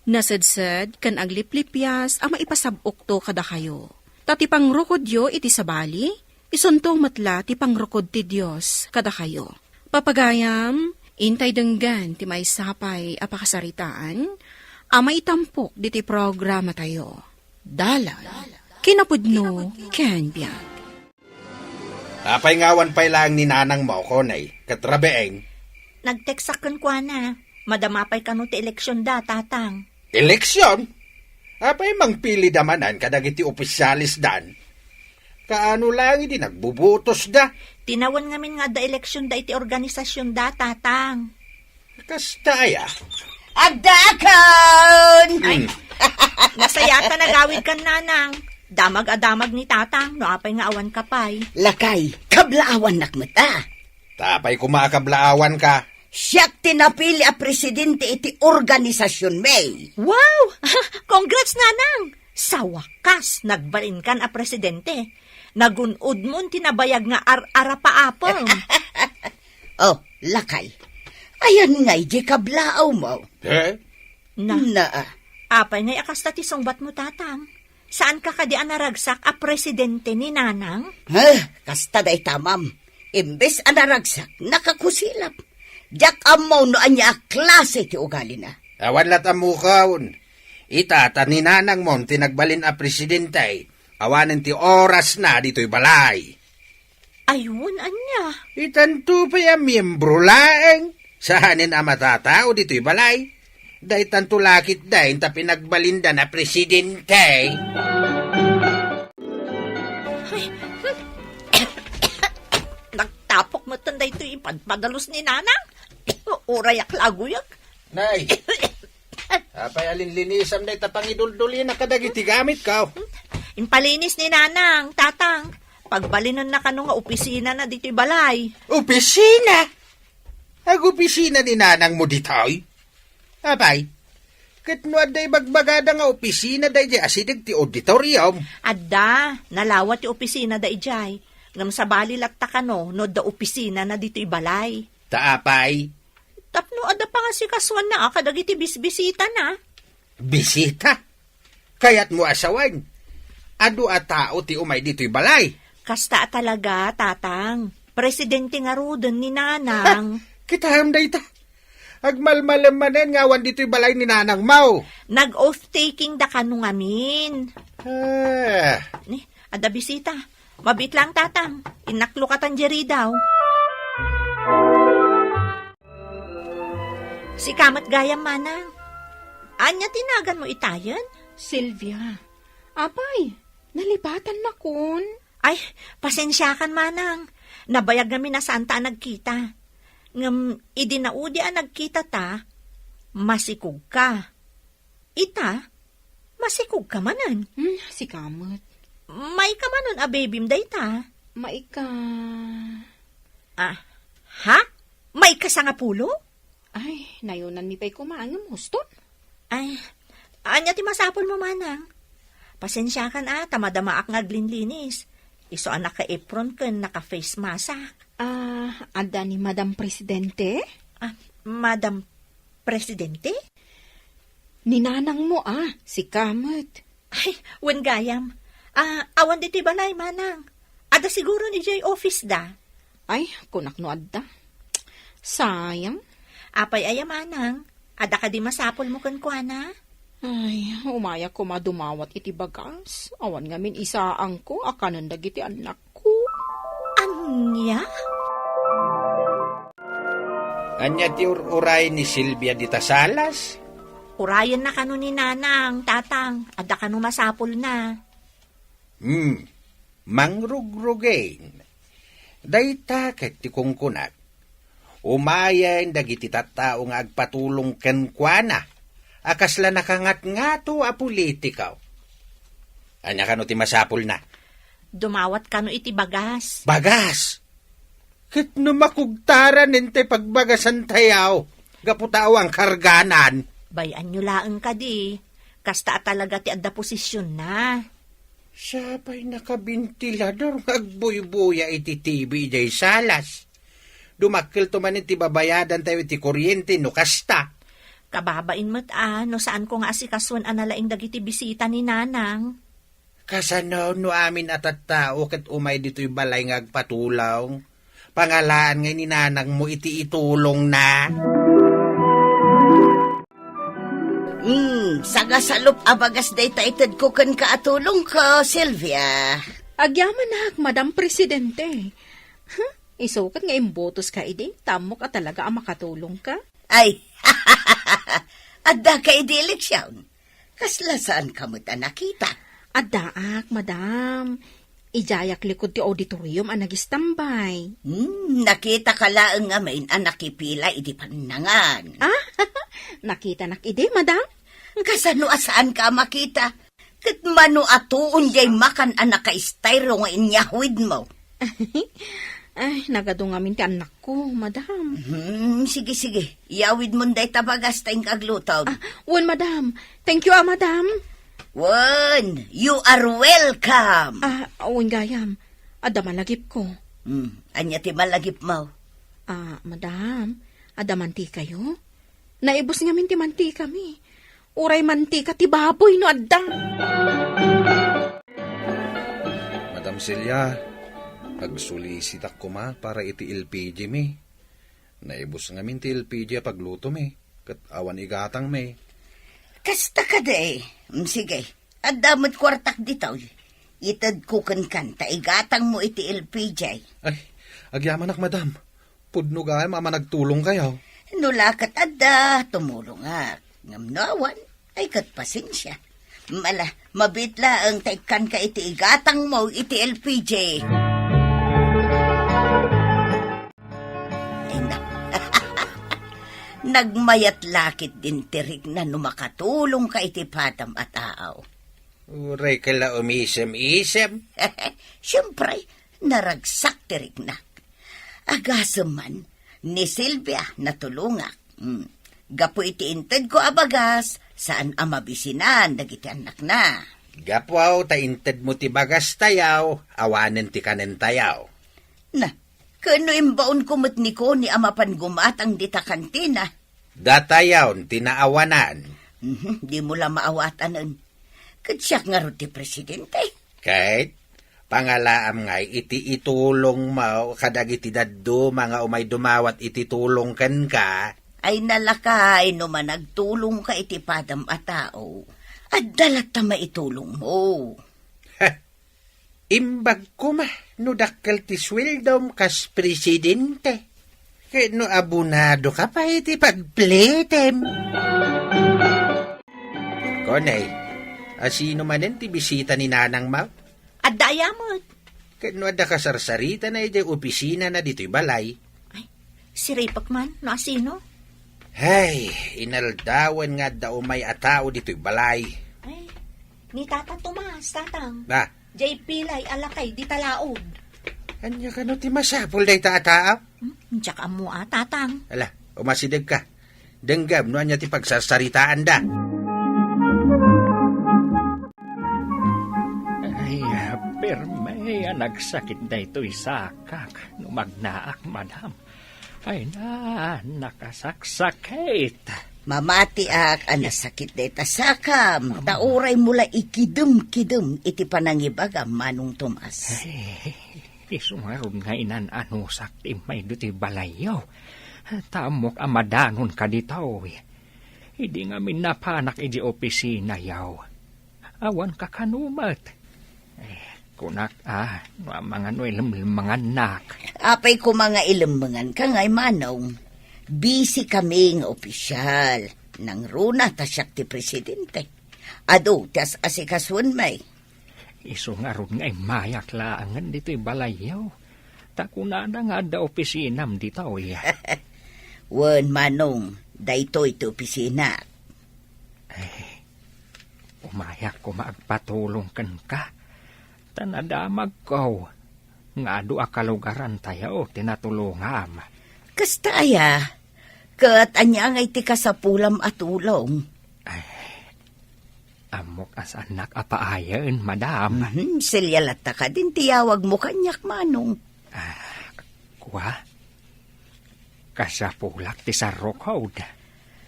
nasedsed ken agliplipias a maipasab-okto kadakayo. Ta ti pangrukodyo iti sabali, isunto met la ti pangrukod ti Dios kadakayo. Papagayam, intay denggen ti maysa pay a pakasaritaan a maitampok diti programatayo. Dalan, kinapudno, ken biag. Apay nga awan pay laeng ni nanangmo, Connie, ket rabiing? Nagteksak kenkuana. Madama pay kano ti eleksionda, Tatang. Eleksyon? Apay mangpilida manen kadagiti opisyalisdan? Kaano lang idi nagbubutos da? Tinawen ngamin nga adda eleksyon da iti organisasyon da, Tatang. Kasta aya? Agdakon! Ay, hmm. Nasayata nagawid kan Nanang. Damag a damag ni Tatang, no apay nga awan ka pay. Lakay, kablaawannak met a. Tapay koma a kablaawan ka. Siak ti napili a presidente iti organisasyon mi. Wow! Congrats, Nanang! Sa wakas, nagbalinkan a presidente. Nagun-odmon ti nabayag nga ar-arapaapem. Oh, lakay. Ayan nga idi kablaaw mo. Eh? Na. Na. Apay ngay a kasta ti sungbat mo, Tatang? Saan ka kadi a naragsak a presidente ni Nanang? Eh, kasta dayta, ma'am. Imbes a naragsak, nakakusilap. Diak ammo no ania a klase ti ugalina. Awan lat ammokon. Ita ta ni Nanang mon ti nagbalin a presidente. Awanen ti oras na ditoy balay. Ayun, ania? Itanto pay a miyembro laeng. Saanen a matatao ditoy balay. Daytanto lakit dayn ta pinagbalinda na presidente. Ay, nagtapok met daytoy ipadpadalus ni Nanang. Uray a klaguyag. Nay, apay a linlinisam dayta pangiduldulina kadagiti gamitko? Impalinis ni Nanang, Tatang. Pagbalinenna kano nga opisina na ditoy balay. Opisina? Agopisina ni Nanang mo ditoy? Apay, ket no adda ibagbagada nga opisina daydiay asideg ti auditorium? Adda, nalawa ti opisina daydiay. Ngem sabali latta kano no adda opisina na ditoy balay. Ta apay? Tapno adda pangasikasuanna a kadagiti bisbisitana. Bisita? Kayatmo a sawen, adu a tao ti umay ditoy balay. Kasta a talaga, Tatang. Presidente ngaruden ni Nanang. Kitaem dayta. Agmalmalem manen nga awan ditoy balay ni Nanang mo. Nag-oath-taking da kano ngamin. Ah. Ni, adda bisita. Mabiit lang, Tatang. Innak lokatan diay ridaw. Sika met gayam, Manang. Ania ti naganmo itayen? Silvia. Apay, nalibatannakon. Ay, pasensiakan, Manang. Nabayag ngamin a saanta a nagkita. Ngem idi naudi a nagkitata, masikogka. Ita, masikogka manen. Hmm, sika met. Maika manen a babym dayta? Maika. Ah, ha? Maika sangapulo? Ay, nayunanmi pay koma ngem huston. Ay, ania ti masapulmo, Manang? Pasensiakan a, ta madamaak nga aglinlinis. Isu a naka-apron ken naka-face mask. Ah, adda ni Madam Presidente? Ah, Madam Presidente? Ni nanangmo a, sika met. Ay, wen gayam. Ah, awan ditoy balay, Manang. Adda siguron idiay office da. Ay, kunak no adda. Sayang. Apay aya, Manang? Adda kadi masapulmo kenkuana? Ay, umayak koma dumawat iti bagas. Awan ngamin isaangko a kanen dagiti annakko. Ania? Ania ti ur-uray ni Silvia dita Salas? Urayenna kano ni Nanang, Tatang, adda kano masapulna. Hmm, mangrugrugin. Dayta ket ti kunkunak. Umayen dagiti tattao nga agpatulong kenkuana a kasla nakangatngato a politiko. Ania kano ti masapulna? Dumawat kano iti bagas. Bagas? Ket no makugtaran intay pagbagasantayo, gapu ta awan karganan. Bay-anyo laeng kadi, kasta a talaga ti adda posisionna. Siya pay nakabintilador nga agbuybuya iti T V idiay Salas. Dumakkelto manen ti babayadantayo iti kuryente no kasta. Kababain met a, no saanko nga asikasuen a nalaing dagiti bisita ni Nanang. Kasano no amin a tattao ket umay ditoy balay nga agpatulong? Pangalaan ngay ni nanangmo iti itulongna. Hmm, sagasalup a bagas dayta itedko kenka a tulongko, Silvia. Agyamanak, Madam Presidente. Huh? Isu ket nga imbotoska idi, ta ammok a talaga a makatulongka. Ay, adda ka idi eleksyon? Kasla saanka met a nakita? Addaak, madam. Idiayak likud ti auditorium a nagistambay. Hmm, nakitaka laeng ngamin a nakipila iti pannangan. Ah, nakitanak idi, madam? Kasano a saanka a makita? Ket mano a tuon jay makan a nakaestayro nga inyawidmo? Ay, nagadu ngamin ti annakko, madam. Hmm, sige, sige. Iyawidmon dayta bagas ta inka aglutod. Ah, wen, madam. Thank you, ah, madam. Wen, you are welcome. Ah, wen gayam. Adda malagipko. Hmm, ania ti malagipmo? Ah, madam, adda mantikayo? Naibus ngamin ti mantikami. Uray mantika ti baboy no adda. Madam Celia, agsolisitak koma para iti L P G mi. Naibus ngamin ti L P G a paglutomi, ket awan igatangmi. Kasta kadi. Mm, sige, adda met kuartak ditoy. Itedko kenka ta igatangmo iti L P G. Ay, agyamanak, madam. Pudno gayam a managtulongkayo. No la ket adda, tumulongak. Ngem no awan, ay ket pasensia. Mala, mabiit laeng ta ikkanka iti igatangmo iti L P G. Ay, na. Nagmayat la ketdin ti rikna no makatulongka iti padam a tao. Uray ka la umisem-isem. Siempre, naragsak ti riknak. Agasem man, ni Silvia natulongak. Mm. Gapu iti intedko a bagas, saan a mabisinan dagiti annakna. Gapu ta intedmo ti bagastayo, awanen ti kanentayo. Na, ken no imbaonko met ni Connie a mapan gumatang dita kantina, datayon ti naawanan. Mhm, dimo la maawatanen. Ket siak ngarud ti presidente. Ket pangalaam ngay iti itulongmo kadagiti dadduma nga umay dumawat iti tulong kenka. Ay nalakay no managtulongka iti padam a tao. Adda latta maitulongmo. Imbag koma no dakkel ti sueldom kas presidente. Ket no abonadoka pay iti pagpletem. Connie, asino manen ti bisita ni nanangmo? Adda aya met. Ket no adda kasarsaritana idiay opisinana ditoy balay? Ay, siripek man no asino? Hay, inaldawen nga adda umay a tao ditoy balay. Ay, ni Tata Tomas, Tatang. Ah. Jay pilay a lakay dita laod. Ania kano ti masapul dayta a tao? Hmm, diak ammo a, Tatang. Ala, umasidegka. Denggem no ania ti pagsarsaritaanda. Ay, permi a nagsakit daytoy sakak no magnaak, madam. Ay na, nakasaksakit. Mamatiak a nasakit dayta sakam, ta uraymo la ikidem-kidem iti panangibagam, Manong Tomas. Ay, isu ngarud nga inan-anusak ti immay ditoy balayyo. Ta ammok a madanon ka ditoy. Idi ngamin napanak iti opisinayo, awan kakano met. Eh, kunak a, no amangan no ilemlemangannak. Apay koma nga ilemmenganka ngay, Manong? Busy kami nga opisyal. Nangruna ta siak ti presidente. Adu ti as-asikasuenmi. Isu ngarud nga immayak laengen ditoy balayyo. Ta kunada nga adda opisinam ditoy. Wen, Manong, daytoy ti opisina. Eh, umayak koma agpatulong kenka, ta nadamagko nga adu a kalugarantayo ti natulongam. Kasta aya, ket ania ngay ti kasapulam a tulong? Ay, ammok a saannak a paayen, madam. Mhm, Celia latta kadin ti yawagmo kaniak, Manong. Ah, kua? Kasapulak ti sarrukod.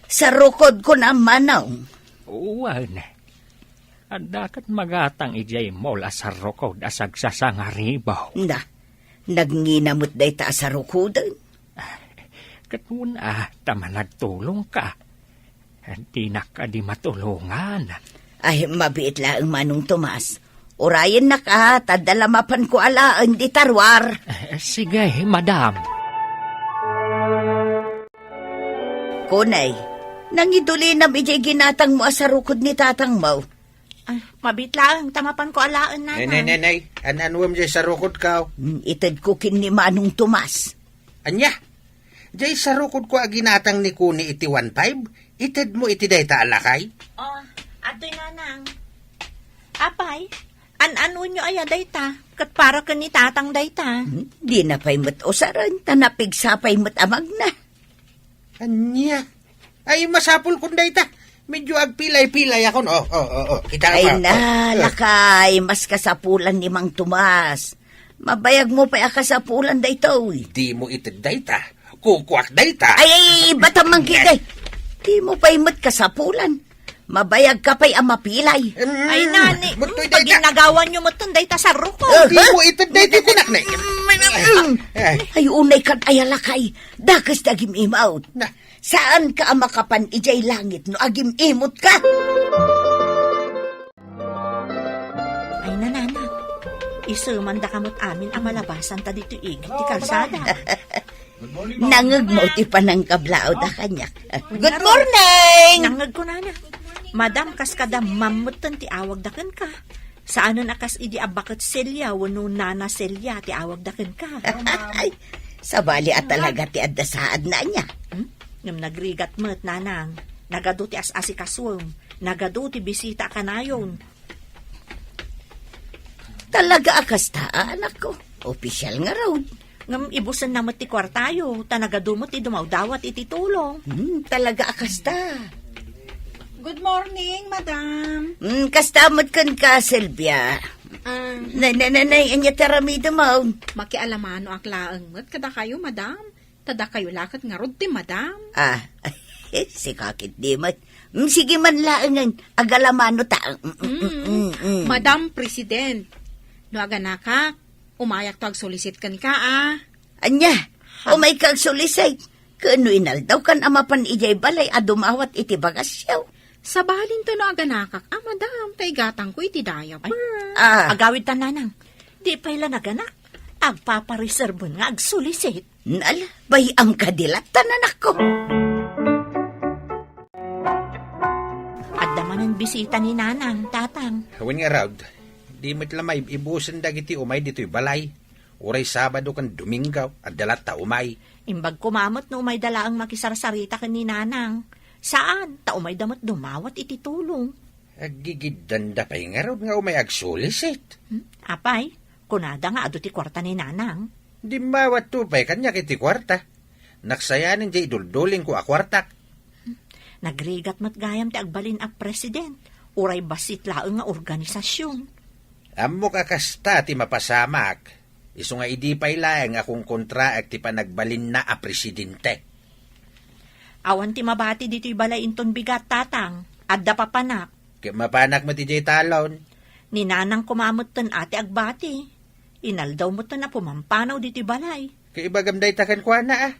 Sarrukod kunam, Manong? Wen. Adda ket magatang idiay mall a sarrukod a sagsasangaribaw. Na, nagngina met dayta a sarukoden? Ket wen a, ta managtulongka. Dinak kadi matulongan. Ay, mabiit laeng, Manong Tomas. Urayennak a, ta adda la mapanko alaen dita ruar. Eh, sige, madam. Connie, nangidulinam idiay ginatangmo a sarukod ni tatangmo. Ay, mabit laeng, ta mapanko alaen, Nay, Nanang. Nay, Nay, Nay. An-anuem jay sarukodko? Hmm, itedko ken ni Manong Tomas. Ania? Jay sarukodko a ginatang ni Kuni iti one five, itedmo iti dayta a lakay? Oh, adtoy, Nanang. Apay, an-anonyo aya dayta? Ket para ken ni Tatang dayta. Hmm, dina pay met usaren, ta napigsa pay met a magna. Ania? Ay, masapulkon dayta. Medyo agpilay-pilayakon. Oh, oh, oh, oh. Kita Ay, mo. Na, Oh, oh. Lakay, mas kasapulan ni Mang Tomas. Mabayagmo pay a kasapulan daytoy. Dimo ited dayta. Kukuak dayta. Ay, ay, ay, batam man, Kikay. Dimo pay met kasapulan. Mabayagka pay a mapilay. Mm. Ay, nani, Mutoy mm, dayta. Paginagawanyo metten dayta sarukod. Oh, dimo ited dayta, kunak na. Mm, mm. Ay. Ay, unay kad aya lakay. Dakes ti agim-imot. Na. Saanka a makapan idiay langit no agim-imotka? Ay, nanana. Isu, mandaka met amin a malabasanta ditoy igid ti kalsada. Nangngegmo ti panangkablaawda kaniak. Good morning! Nangngegko, nana. Madam, kas kada ma'am metten ti awagda kenka. Saanen a kas idi a baket Celia wenno nana Celia ti awagda kenka. Ay, sabali a talaga ti adda saadna ania. Hmm? Ngem nagrigat met, nanang. Nagadu ti as-asikasuem. Nagadu ti bisita a kanayon. Talaga a kasta, anakko. Opisyal ngarud. Ngem ibusenna met ti kuartayo, ta nagadu met ti dumawdawat iti tulong. Hmm, talaga a kasta. Good morning, madam. Hmm, kasta met kenka, Sylvia. Ah. Nay, nay, nay, nay, ania ti aramidem, oh? Makialamanoak laeng met kadakayo, madam. Ta dakayo la ket ngarud ti madam. Ah, sika ketdi met. Mm, sige man laengen, agalamano ta. Mm, mm, mm, mm. Madam President, no aganakak, umayakto agsulisit kenka, a. Ania? Ha? Umayka agsulisit? Ken no inaldawkan a mapan idiay balay a dumawat iti bagasyo? Sabalinto no aganakak, a, madam, ta igatangko iti diaper. Ay, ah. Agawidtan, nanang. Di pay la naganak. Agpapareserben nga agsulisit. Nala, bay-am kadi latta, anakko. Adda manen bisita ni nanang, tatang. Wen ngarud, di met la maib-ibusen dagiti umay ditoy balay. Uray Sabado ken Domingo, adda latta umay. Imbag koma met no umayda laeng makisarsarita ken ni nanang. Saan, ta umayda met dumawat iti tulong. Aggigiddanda pay ngarud nga umay agsulisit. Hmm? Apay, kunada nga adu ti kuarta ni nanang. Dimmawatto pay kaniak iti kuarta. Naksayanen diay iduldulingko a kuartak. Hmm? Nagrigat met gayam ti agbalin a president. Uray bassit laeng nga organisasyon. Ammok a kasta ti mapasamak. Isu nga idi pay laeng a kunkontraek ti panagbalinna a presidente. Awan ti mabati ditoy balay inton bigat, tatang. Adda papanak. Ket mapanak met idiay talon. Ni nanang koma metten a ti agbati. Inaldaw metten a pumampanaw ditoy balay. Ket ibagam dayta kenkuana, a.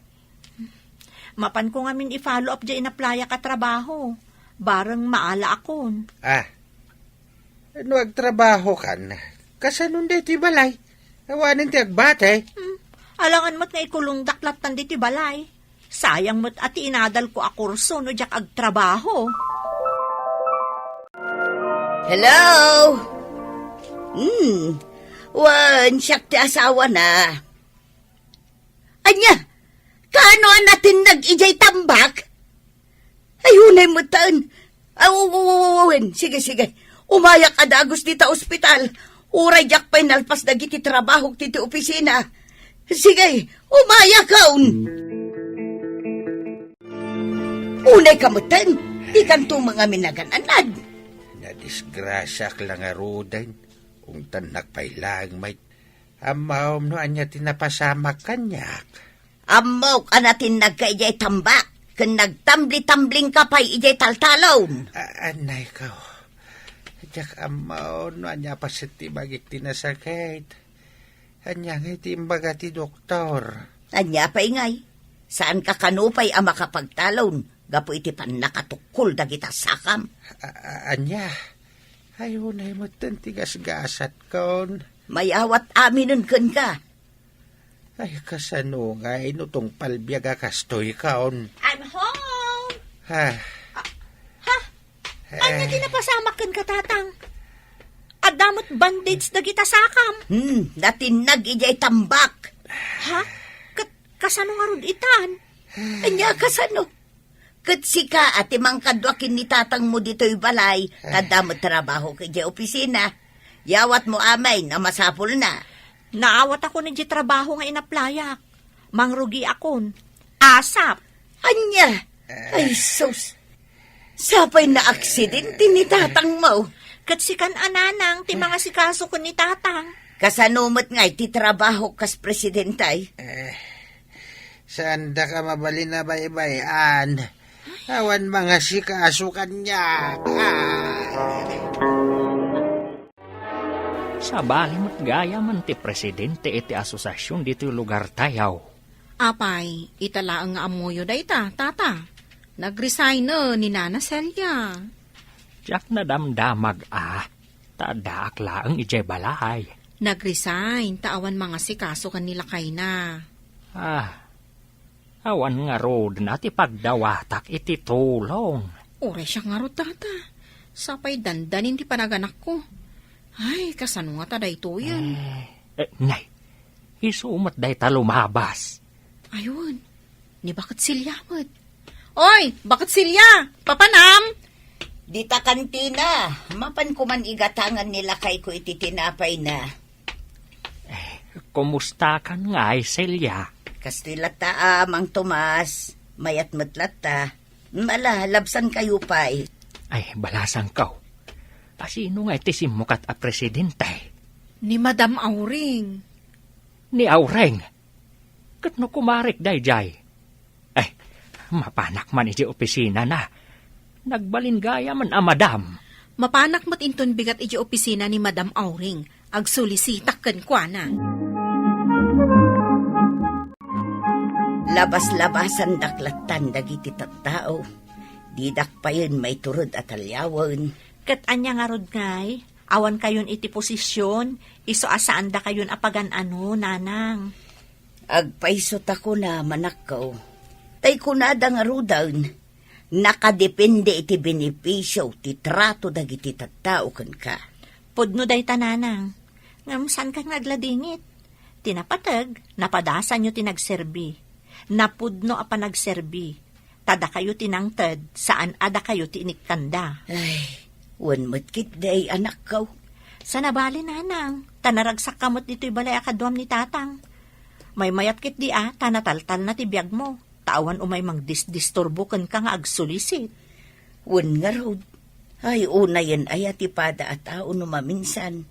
Mapanko ngamin i-follow up diay inaplayak a trabaho. Bareng maalaakon. Ah. No agtrabahokan, kasanon daytoy balay? Awanen ti agbati. Hmm. Alangan met nga ikulongdak lattan ditoy balay. Sayang met a ti inadalko a kurso no diak agtrabaho. Hello? Hmm. Wen, siak ti asawana. Ania? Kaano a natinnag idiay tambak? Ay, unay metten. Aw, aw, aw, aw, aw, wen. Sige, sige. Umayak a dagus dita ospital. Uray diak pay nalpas dagiti trabahok diti opisina. Sige, umayakon. Unayka metten. Dikanto mangaminagan-annad. Nadisgrasiaak la ngaruden. Ungtannak pay laeng met. Ammom no ania ti napasamak kaniak. Ammok a natinnagka idiay tambak, ken nagtambli-tamblingka pay idiay taltalon. A-, anayko. Diak ammo no ania paset ti bagik ti nasakit. Ania ngay ti imbaga ti doktor? Ania pay ngay? Saanka kano pay a makapagtalon gapu iti pannakatukkol dagita sakam? A-, a-, ania? Ay, unay metten ti gasgasatkon. Mayawat aminen kenka. Ay, kasano ngay no tungpal biag a kastoykon? I'm home! Ha? Ah, ha? Eh. Ania ti napasamak kenka, tatang? Adda met bandage dagita sakam. Hmm, natinnag idiay tambak. Ha? Ket kasano ngarud itan? Ania kasano? Ket sika a ti mangkadua ken ni tatangmo ditoy balay, ta adda met trabaho idiay opisina. Yawatmo amin a masapulna. Naawatako idiay trabaho nga inaplayak. Mangrugiakon. Asap. Ania? Ay, sus. Sapay naaksidente ni tatangmo. Ket sikan a nanang ti mangasikaso ken ni tatang. Kasano met ngay ti trabaho kas presidente? Eh, saandaka mabalin a baybay-an. Awan mangasikaso kaniak. Ah. Sabali met gayamen ti presidente iti asosiasion ditoy lugartayo. Apay, ita laeng nga ammoyo dayta, tata. Nag-resign ni Nana Celia. Diak nadamdamag a, ta addaak laeng idiay balay. Nag-resign ta awan mangasikaso ken ni lakayna. Ah, awan ngarud na ti pagdawatak iti tulong. Uray siak ngarud, tata. Sapay dandanin ti panaganakko. Ay, kasano ngata daytoyen? Eh, eh, nay, isu met dayta lumabas. Ayun, ni Baket Silya met. Oy, Baket Silya! Papanam? Dita kantina, mapanko man igatangan ni lakayko iti tinapayna. Eh, kumustakan ngay, Celia? Kastoy latta a, Mang Tomas. Mayat met latta. Ala, labsankayo pay. Ay, balasangko. Asino ngay ti simmukat a presidente? Ni Madam Auring. Ni Auring? Ket no kumarik daydiay? Eh, mapanak man idiay opisinana. Nagbalin gayamen a madam. Mapanak met inton bigat idiay opisina ni Madam Auring. Agsolisitak kenkuana. Labas-labasandak lattan dagiti tattao. Didak payen maiturod a taliawen. Ket ania ngarud ngay? Awankayon iti posisyon, isu a saandakayon a pagan-ano, nanang. Agpaisutako na, manakko. Tay kunada ngaruden, nakadepende iti benepisio ti trato dagiti tattao kenka. Pudno dayta, nanang. Ngem saankan nga agladingit. Ti napateg, napadasanyo ti nagserbi. Napudno a panagserbi. Ta dakayo ti nangted, saan a dakayo ti inikkanda. Ay, wen met ketdi, anakko. Saan a bale, nanang, ta naragsakka met ditoy balay a kaduam ni tatang. Maymayat ketdi a, ta nataltalna ti biagmo, ta awan umay mangdisdisturbo kenka nga agsulisit. Wen ngarud, ay unayen aya ti pada a tao no maminsan.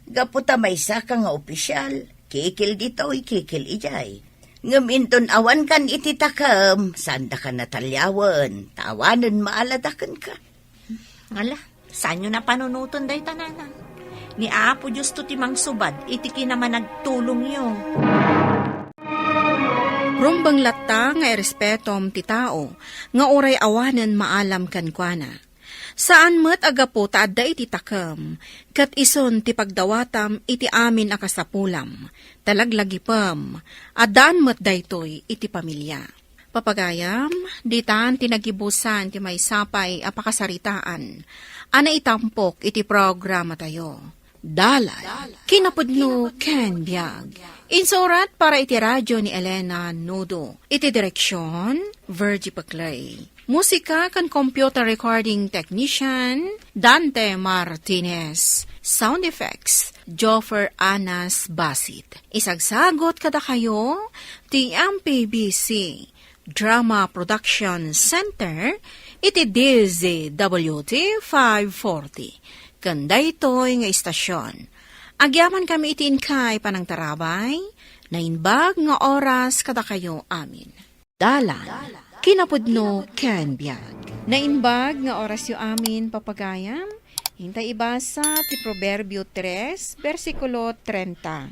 Gapu ta maysaka nga opisial, kikil ditoy, kikil idiay. Ngem inton awankan iti takem, saandaka nataliawen, ta awanen maalada kenka. Ala, saanyo napanunoten dayta, nanang. Ni Apo Diosto ti mangsubad iti kinamanagtulongyo. Rumbeng latta nga irespetom ti tao nga uray awanen maalam kenkuana. Saan met a gapu ta adda iti takem, ket isun ti pagdawatam iti amin a kasapulam, ta laglagipem, addaan met daytoy iti pamilia. Papagayam, ditan ti nagibusan ti maysa pay a pakasaritaan a naitampok iti programatayo. Dalan, kinapudno ken biag. Insurat para iti radyo ni Elena Nudo. Iti direksyon, Virgie Paclay. Musika ken computer recording technician, Dante Martinez. Sound effects, Joffer Anas Basit. Isagsagot kadakayo ti M P B C Drama Production Center iti D Z W T five forty. Ken daytoy nga istasyon, agyamankami iti inkay panangtarabay, naimbag nga oras kadakayo amin. Dalan, kinapudno ken biag. Naimbag nga orasyo amin, papagayam. Intay ibasa ti Proverbio tres, bersikulo treinta.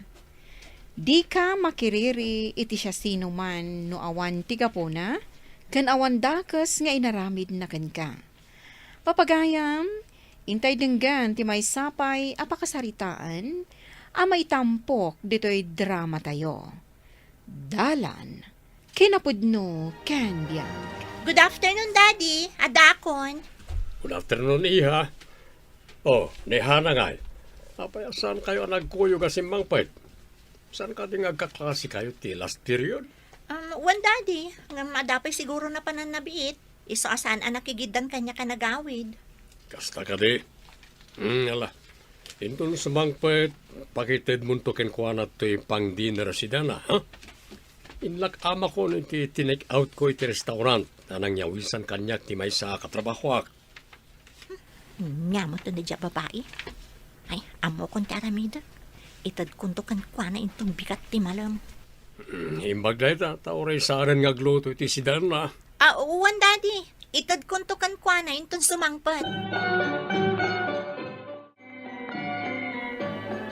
Dika makiriri iti siasinoman no awan ti gapuna, ken awan dakes nga inaramidna kenka. Papagayam, intay denggen ti maysa pay a pakasaritaan a maitampok ditoy dramatayo. Dalan, kinapudno ken biag. Good afternoon, Daddy. Adakon. Good afternoon, iha. Oh, ni Hana ngay. Apay a saankayo a nagkuyog a simmangpet? Saan kadi nga agkaklasekayo ti last period? Um, wen, Daddy, ngem adda pay siguro napanan nabiit. Isu a saan a nakigiddan kaniak a nagawid. Kasta kadi? Hmm, ala. Inton sumangpet, pakitedmonto kenkuana toy pang-dinner a sidana, ha? Inlak-amakon iti tinek-outko iti restaurant a nangyawisan kaniak ti maysa a katrabahoak. Ania met ti daydiay a babai? Ay, ammokon ti aramiden. Itedkonto kenkuana inton bigat ti malem. Hmm, imbag dayta, ta uray saanen nga agluto iti sidanna. Ah, wen, Daddy. Itedkonto kenkuana inton sumangpet.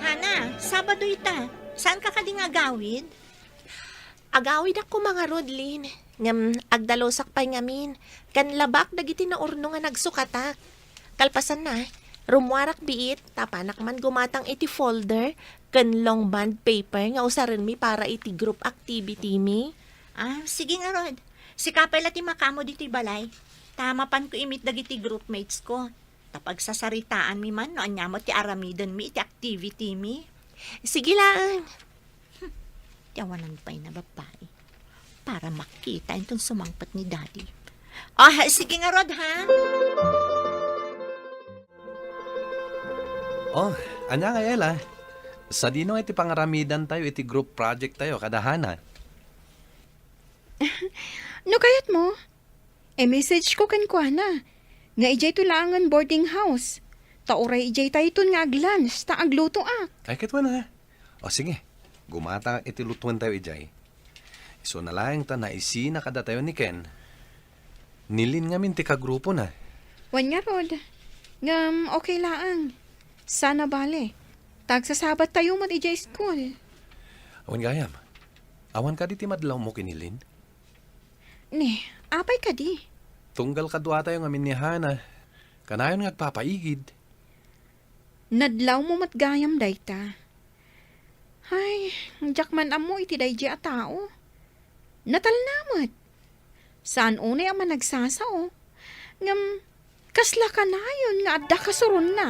Hana, Sabado ita. Saanka kadi nga agawid? Agawidak koma ngarud, Lin. Ngem agdalusak pay ngamin. Ken labaak dagiti naurno nga nagsukatak. Kalpasanna, rummuarak biit, ta apanak man gumatang iti folder ken long bond paper nga usarenmi para iti group activity mi. Ah, sige ngarud. Sika pay la ti makaammo ditoy balay. Ta mapanko imit dagiti groupmates ko. Ta pagsasaritaanmi man no ania met ti aramidenmi iti activity mi. Sige laeng. Hmm. Ti awanan pay a babai. Para makita inton sumangpet ni Daddy. Ah, sige ngarud, ha? Oh, ania ngay, Ella? Sadino ngay ti pangaramidantayo iti group project tayo kada Hana? No kayatmo, i-message ko kenkuana nga idiayto laengen boarding house. Ta uray idiaytayton nga ag-lunch ta aglutoak. Ay, ket wen, ha? O sige, gumatangak iti lutuentayo idiay. Isuna laeng ta naisina kadatayo ni Ken. Ni Lin ngamin ti kagrupona. Wen ngarud. Ngem okay laeng. Saan a bale. Ta agsasabattayo met idiay school. Wen gayam. Awan kadi ti madlawmo ken ni Lin? Ni, apay kadi? Tunggal kaduatayo ngamin ni Hana, kanayon nga agpapaigid. Nadlawmo met gayam dayta. Ay, diak man ammo iti daydiay a tao. Natalna met. Saan unay a managsasao. Ngem, kasla kanayon nga adda kasuronna.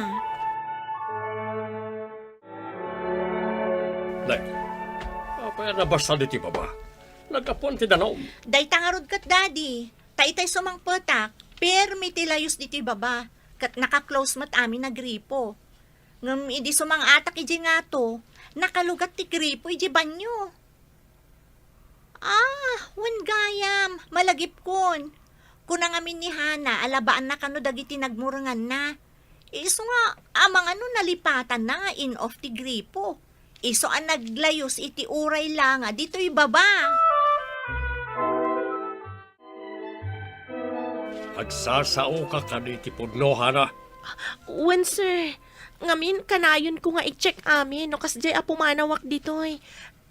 Nay, apay a nabasa ditoy baba? Naggapuan ti danum. Dayta ngarud ket, Daddy. Ta itay sumangpetak, permi ti layus ditoy baba, ket naka-close met amin a gripo. Ngem idi sumang-atak idiay ngato, nakalugat ti gripo idiay banio. Ah, wen gayam, malagipkon. Kuna ngamin ni Hana a labaanna kano dagiti nagmurenganna. Isu nga, amangan no nalipatanna nga in-off ti gripo. Isu a naglayus iti uray la nga ditoy baba. Agsasaoka kadi iti pudno, Hana? Wen, sir. Ngamin, kanayonko nga i-check amin no kasdiay a pumanawak ditoy.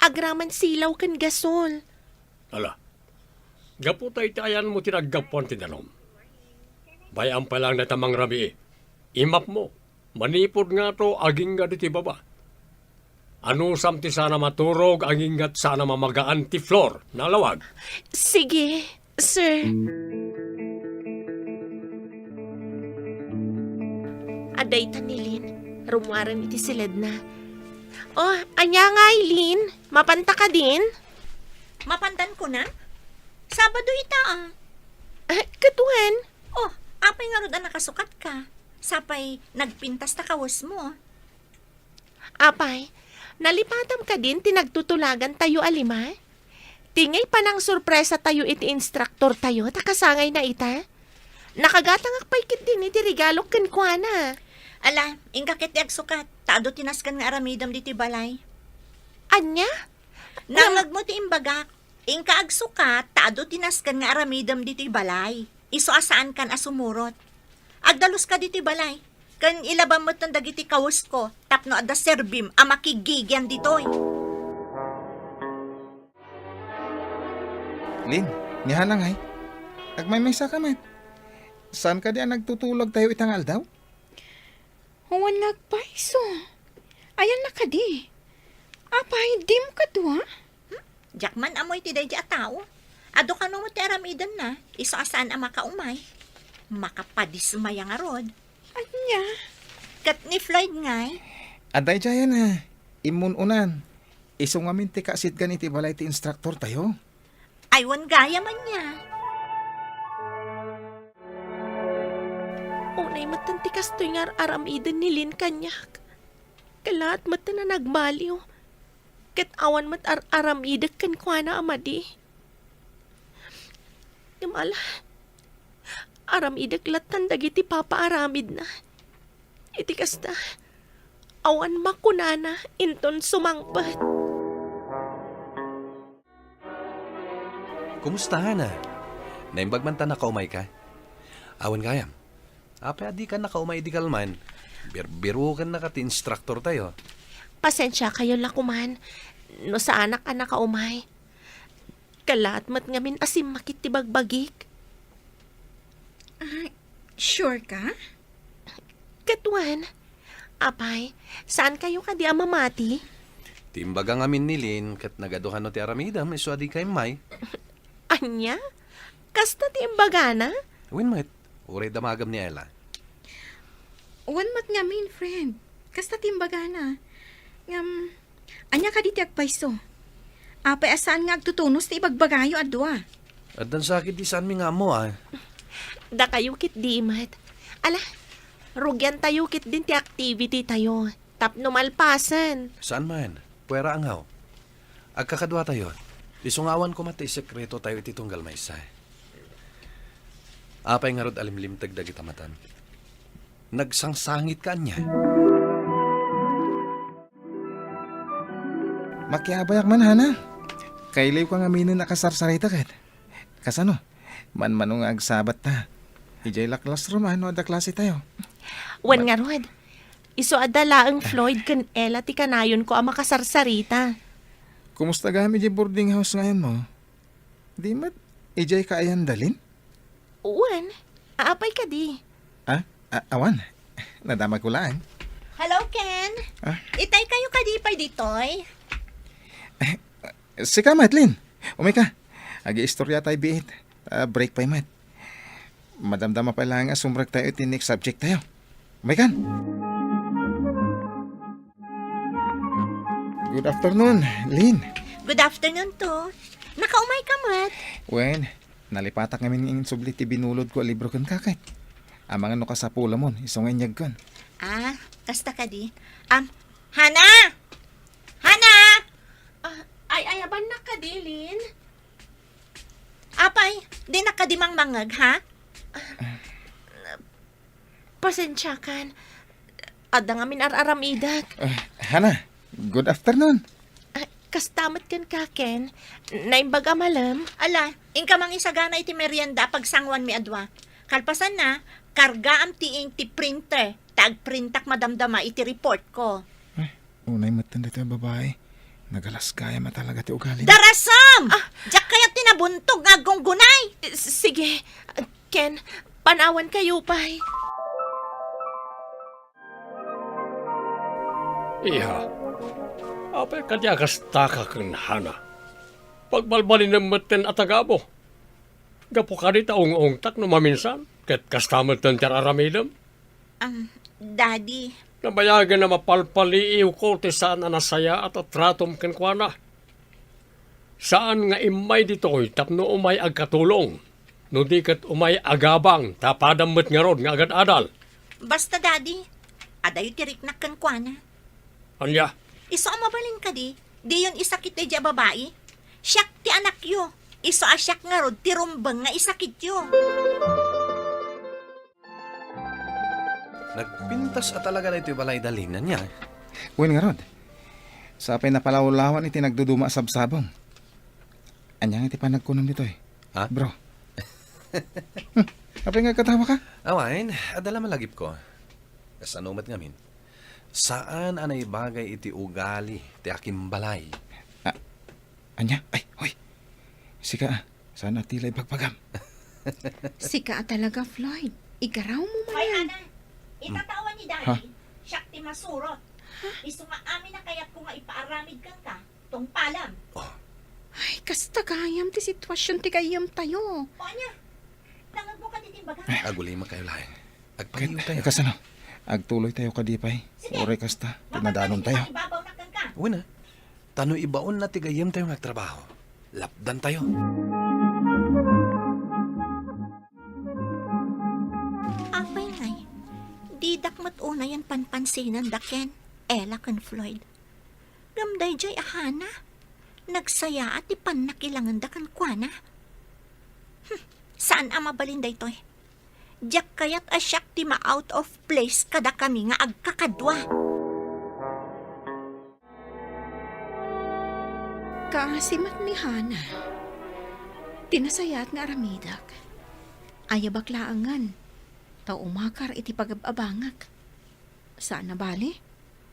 Agraman silaw ken gasol. Ala, gapu ta iti ayanmo ti naggapuan ti danum. Bay-am pay laeng dayta mangrabii. Imapmo, manipud ngato agingga ditoy baba. Anusam ti saan a maturog agingga ti saan a mamagaan ti floor. Nalawag. Sige, sir. Adda ita ni Lin. Rummuaren iti siledna. Oh, ania ngay, Lin? Mapanta kadin? Mapantan kunam? Sabado ita, ah. Ah, ket wen? Oh, apay ngarud a nakasukatka? Sapay nagpintas ta kawesmo. Apay, nalipatam kadin ti nagtutulagantayo a lima? Ti ngay panangsurpresatayo iti instruktortayo ta kasangayna ita? Nakagatangak pay ketdin iti regalok kenkuana. Ala, inka ket ti agsukat, ta adu ti nasken nga aramidem ditoy balay. Ania? Nangngegmo ti imbagak. Inka agsukat, ta adu ti nasken nga aramidem ditoy balay. Isu a saankan a sumurot. Agdaluska ditoy balay, ken ilabam metten dagiti kawesko tapno adda serbim a makigigian ditoy. Lin, ni Hana ngay? Agmaymaysa ka met. Saan kadi a nagtutulagtayo ita nga aldaw? Wen nga agpayso. Ayanna kadi? Apay, dimo kadua? Hmm? Diak man ammo iti daydi a tao. Adu kano met ti aramidenna, isu a saan a makaumay. Makapadismaya ngarud. Ania? Ket ni Floyd ngay? Adda idiayen, eh, immun-unan. Isu ngamin ti kaasitgan iti balay ti instruktortayo. Ay, wen gayam ania. Unay metten ti kastoy nga ar-aramiden ni Lynn kaniak. Kalaat metten a nagbaliw. Ket awan met ar-aramidek kenkuana a madi. Ngem ala, aramidek lattan dagiti papaaramidna. Iti kasta, awan makunana inton sumangpet. Kumusta, Hana? Naimbag man ta nakaumayka? Awan gayam. Apay a dika nakaumay idi kalman? Birbirokennaka ti instruktortayo. Pasensiakayo la koman no saanak a nakaumay. Kalaat met ngamin a simmakit ti bagbagik. Ah, sure ka? Ket wen, apay, saankayo kadi a mamati? Ti imbaga ngamin ni Lynn ket nagadu kano ti aramidem isu a dika immay. Ania? Kasta ti imbagana? Wen met, uray damagem ni Ella. Wen met ngamin, friend. Kasta ti imbagana. Ngem, ania kadi ti agpayso? Apay a saan nga agtutunos ti ibagbagayo a dua? Addan sakit ti saanmi nga ammo, ah. Dakayo ketdi met. Ala, rugiantayo ketdin ti activity tayo. Tapno malpasen. Saan man? Puera a ngaw. Agkakaduatayo. Isu nga awan koma ti sekreto tayo iti tunggal maysa. Apay ngarud a limlimteg dagita matan? Nagsangsangit ka ania? Makiabayak man, Hana. Kailiwka ngaminen a kasarsarita ket. Kasano? Manmano nga agsabatta. Idiay la classroom, no adda klase tayo. Wen ngarud, isu adda laeng Floyd ken Ella ti kanayonko a makasarsarita. Kumusta gayam idiay boarding house nga ayanmo? Di met, idiay ka ayan dalin? Wen, apay kadi? Ah, a-, awan. Nadamagko laeng. Hello, Ken. Ah? Itay kayo kadi pay ditoy? Sika met, Lynn. Umay ka. Agiistorya tayo biit. Ah, break pay met. Madamdama pay laeng a sumrek tayo iti next subject tayo. Umay kan. Good afternoon, Lynn. Good afternoon too. Nakaumay ka met. Wen, nalipatak ngamin nga insubli ti binulodko a libro kenka ket. Amangan no kasapulamon, isu nga inyagkon. Ah, kasta kadi. Am, Hana! Hana! Ah, ay-ayabannak kadi, Lynn? Apay, dinak kadi mangmangngeg, ha? Pasensiakan. Adda ngamin ar-aramidek. Ah, Hana, good afternoon. Ah, kasta met kenka, Ken. Naimbag a malem. Ala, inka mangisagana iti merienda a pagsanguanmi a dua. Kalpasanna, kargaam ti ink ti printer, ta agprintak madamdama iti reportko. Ay, unay metten daytoy a babai. Nagalas gayam a talaga ti ugalina. Darasam! Ah! Diak kayat ti nabuntog nga aggunggunay! S-, sige. Ken, panawankayo pay. Iha, apay kadi a kastaka ken Hana? Pagbalbalinem metten a tagabo. Gapu kadi ta ung-ungtak no maminsan, ket kasta metten ti ar-aramidem? Am, Daddy. Nabayagen a mapalpaliiwko ti saan a nasayaat a tratom kenkuana. Saan nga immay ditoy tapno umay agkatulong, no di ket umay agabang ta padam met ngarud nga agad-adal. Basta, Daddy, adayo ti riknak kenkuana. Ania? Isu a mabalin kadi, diyon isakit daydiay a babai? Siak ti anakyo. Isu a siak ngarud ti rumbeng nga isakityo. Nagpintas a talaga daytoy balay, Darlene, ania? Wen ngarud, sapay napalawlawan iti nagduduma a sabsabong. Ania nga ti panagkunam ditoy? Ha? Bro. Hmm, apay nga agkatawa ka? Awan, adda la malagipko. Kasano met ngamin? Saan a naibagay iti ugali ti akimbalay. Ah, ania? Ay, hoy! Sika, ah. Saan a ti la ibagbagam? Sika a talaga, Floyd. Igaraw mo man. Hoy, Ana, itatawa ni Daddy, ha? Siak ti masurot. Isu nga amin a kayatko nga ipaaramid kenka, tungpalam. Oh. Ay, kasta gayam ti sitwasion ti gayyemtayo. O, ania? Nangegmo kadi ti imbaga? Ay. Agulimakayo laeng. Agpaliwkayo. Ket, kasano? Agtuloytayo kadi pay. Uray kasta, ti nadanontayo. Wen a. Ta no ibaonna ti gayyemtayo nga agtrabaho, lapdantayo. Apay ngay, didak met unayen panpansinan da Ken, Ella ken Floyd. Ngem daydiay a Hana, nagsayaat ti pannakilangenda kenkuana. Hmm, saan a mabalin daytoy. Diak kayat a siak ti ma-out of place kadakami nga agkakadua. Kaasi met ni Hana ti nasayaat nga aramidek. Ayabak laengen, ta umakar iti pagab-abangek. Saan a bali,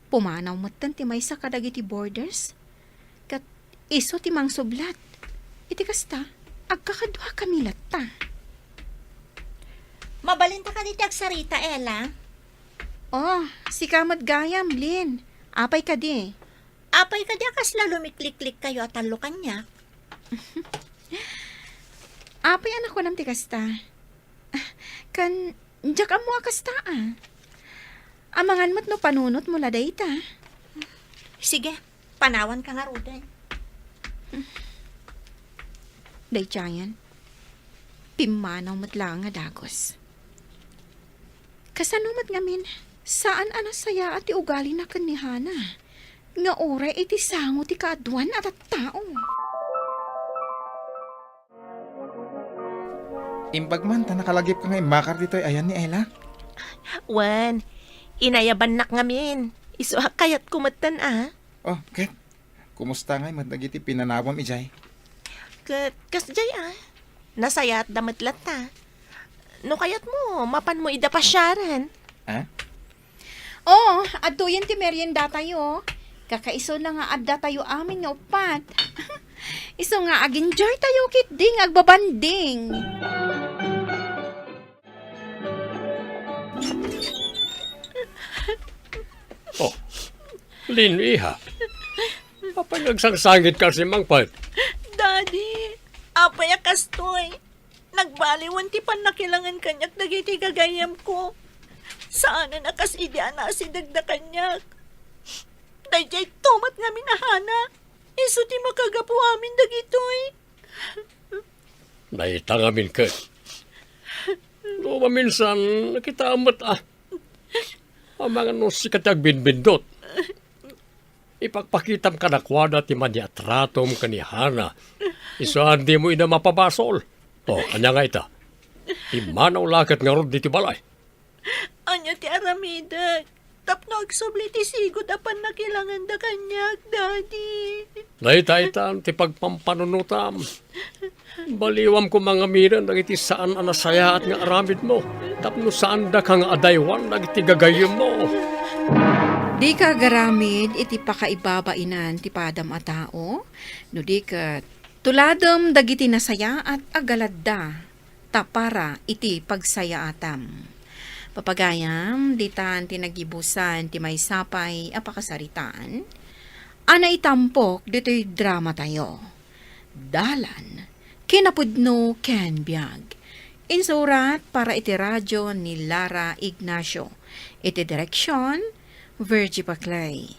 pumanaw metten ti maysa kadagiti boarders, ket isu ti mangsublat. Iti kasta, agkakaduakami latta. Mabalinta kadi ti agsarita, Ella? Oh, sika met gayam, Lin. Apay kadi? Apay kadi a kasla lumikliklikkayo a tallo kaniak? Apay a nakunam ti kasta? Ken, diak ammo a kasta a. Amangan met no panunotmo la dayta. Sige, panawanka ngaruden. Daydiayen, pimmanaw met laeng a dagus. Kasano met ngamin, saan a nasayaat ti ugalina ken ni Hana, nga uray iti sango ti kaaduan a tattao. Imbag man ta nakalagipka nga immakar ditoy ayan ni Ella? Wen, inayabannak ngamin. Isu a kayatko metten a. Oh, ket, kumusta ngay met dagiti pinanawam idiay? Ket, kasdiay a. Nasayaatda met latta. No kayatmo, mapanmo ida pasiaren. Ha? Oo, adtoyen ti meriendatayo. Kakaisuna nga addatayo amin nga uppat. Isu nga ag-enjoytayo ketdi nga agbabanding. Oh, Lin, iha. Apay nga agsangsangitka a simmangpet? Daddy, apay a kastoy? Nagbaliwen ti pannakilangen kaniak dagiti gagayyemko. Saanen a kas idi a nasidegda kaniak. Daydiay tumet ngamin a Hana. Isu ti makagapu amin dagitoy. Dayta ngamin ket. No maminsan, nakitaem met a. Amangan no sika ti agbinbindot. Ipakpakitam kadakuada ti maniatratom ken ni Hana. Isu a dimo ida mapabasol. O, ania nga ita? Immanaw la ket ngarud ditoy balay. Ania ti aramidek tapno agsubli ti sigud a pannakilangenda kaniak, Daddy? Dayta itan ti pagpampanunotam. Baliwam koma ngamin dagiti saan a nasayaat nga aramidmo, tapno saandaka nga adaywan dagiti gagayyemmo. Dika agaramid iti pakaibabainan ti padam a tao, no di ket tuladem dagiti nasayaat a galadda ta para iti pagsayaatam. Papagayam, ditan ti nagibusan ti maysa pay a pakasaritaan a naitampok ditoy dramatayo. Dalan, kinapudno ken biag. Insurat para iti radyo ni Lara Ignacio. Iti direksyon, Virgie Paclay.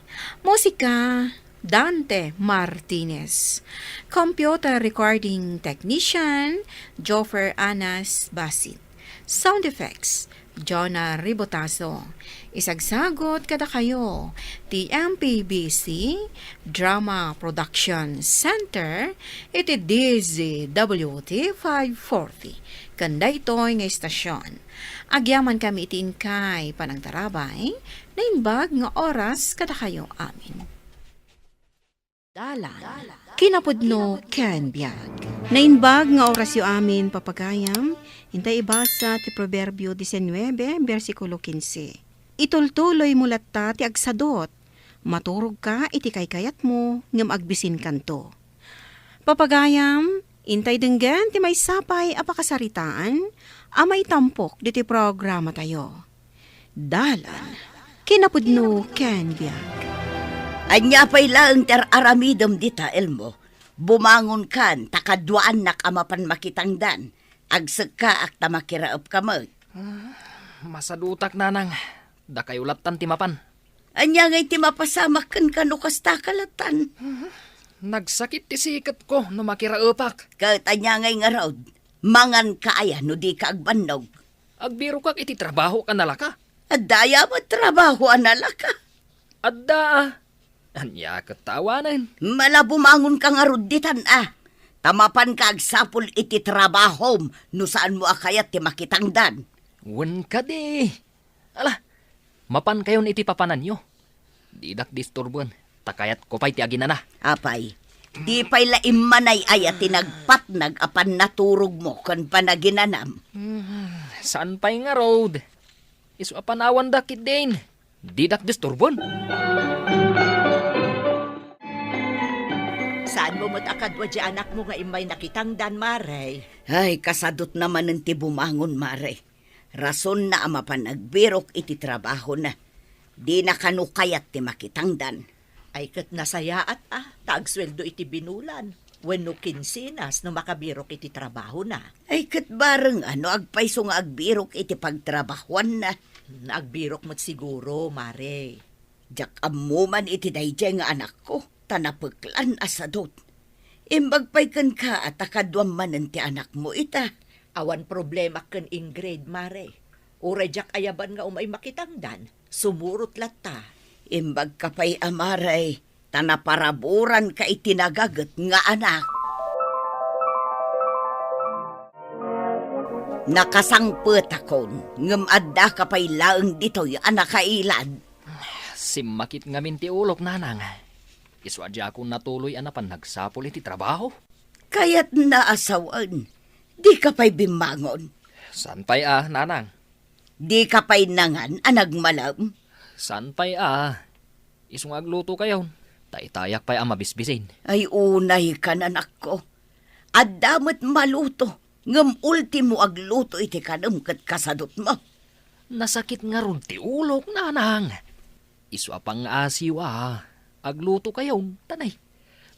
Musika, Dante Martinez. Computer recording technician, Joffer Anas Basit. Sound effects, Jonah Ribotazo. Isagsagot kadakayo ti M P B C Drama Production Center iti D Z W T five forty. Ken daytoy nga istasyon, agyamankami iti inkay panangtarabay, naimbag nga oras kadakayo amin. Dalan, kinapudno ken biag. Naimbag nga orasyo amin, papagayam, intay ibasa ti Proverbio diecinuebe, bersikulo quince. Itultuloymo latta ti agsadut, maturogka iti kaykayatmo, ngem agbisinkanto. Papagayam, intay denggen ti maysa pay a pakasaritaan a maitampok ditoy programatayo. Dalan, kinapudno ken biag. Ania pay laeng ti ar-aramidem dita, Elmo? Bumangonkan, ta kaduaannak a mapan makitangdan. Agsekkaak ta makiraepka met. Ah, masadutak, Nanang. Dakayo lattan ti mapan. Ania ngay ti mapasamak kenka no kasta ka lattan? Nagsakit ti siketko no makiraepak. Ket ania ngay ngarud? Manganka aya no dika agbannog? Agbirokak iti trabaho a nalaka. Adda aya met trabaho a nalaka? Adda a. Ania ket ta awanen? Mala bumangonka ngarud ditan a. Ta mapanka agsapul iti trabahom no saanmo a kayat ti makitangdan. Wen kadi. Ala, mapankayon iti papananyo. Didak disturboen, ta kayatko pay ti aginana. Apay, di pay la immanay aya ti nagpatnag a pannaturogmo ken panaginanam? Hmm, saan pay ngarud? Isu a panawandak ketdin. Didak disturboen. Saanmo met a kadua di anakmo nga immay nakitangdan, Mare? Ay, kasadutna manen ti bumangon, Mare. Rasonna a mapan agbirok iti trabahona. Dina kano kayat ti makitangdan. Ay, ket nasayaat a, ta agsueldo iti binulan wenno kinsenas no makabirok iti trabahona. Ay, ket bareng a no agpayso nga agbirok iti pagtrabahoanna. Hmm, agbirok met siguro, Mare. Diak ammo man iti daydiay nga anakko, ta napeklan a sadut. Imbag pay kenka a ta kaduam manen ti anakmo ita. Awan problema ken Ingrid, Mare. Uray diak ayaban nga umay makitangdan, sumurot latta. Imbagka pay a, Mare, ta naparaburanka iti nagaget nga anak. Nakasangpetakon, ngem addaka pay laeng ditoy a nakailad. Simmakit ngamin ti ulok, Nanang. Isu a diakon natuloy a napan nagsapul iti trabaho. Kayatna a sawen, dika pay bimmangon. Saan pay a, Nanang? Dika pay nangan a nagmalem? Saan pay a? Isu nga aglutokayon, ta itayak pay a mabisbisin. Ay, unayka, anakko. Adda met maluto, ngem ultimo agluto iti kanem ket kasadutmo. Nasakit ngarud ti ulok, Nanang. Isu a pangngasiw a, aglutokayon, ta nay,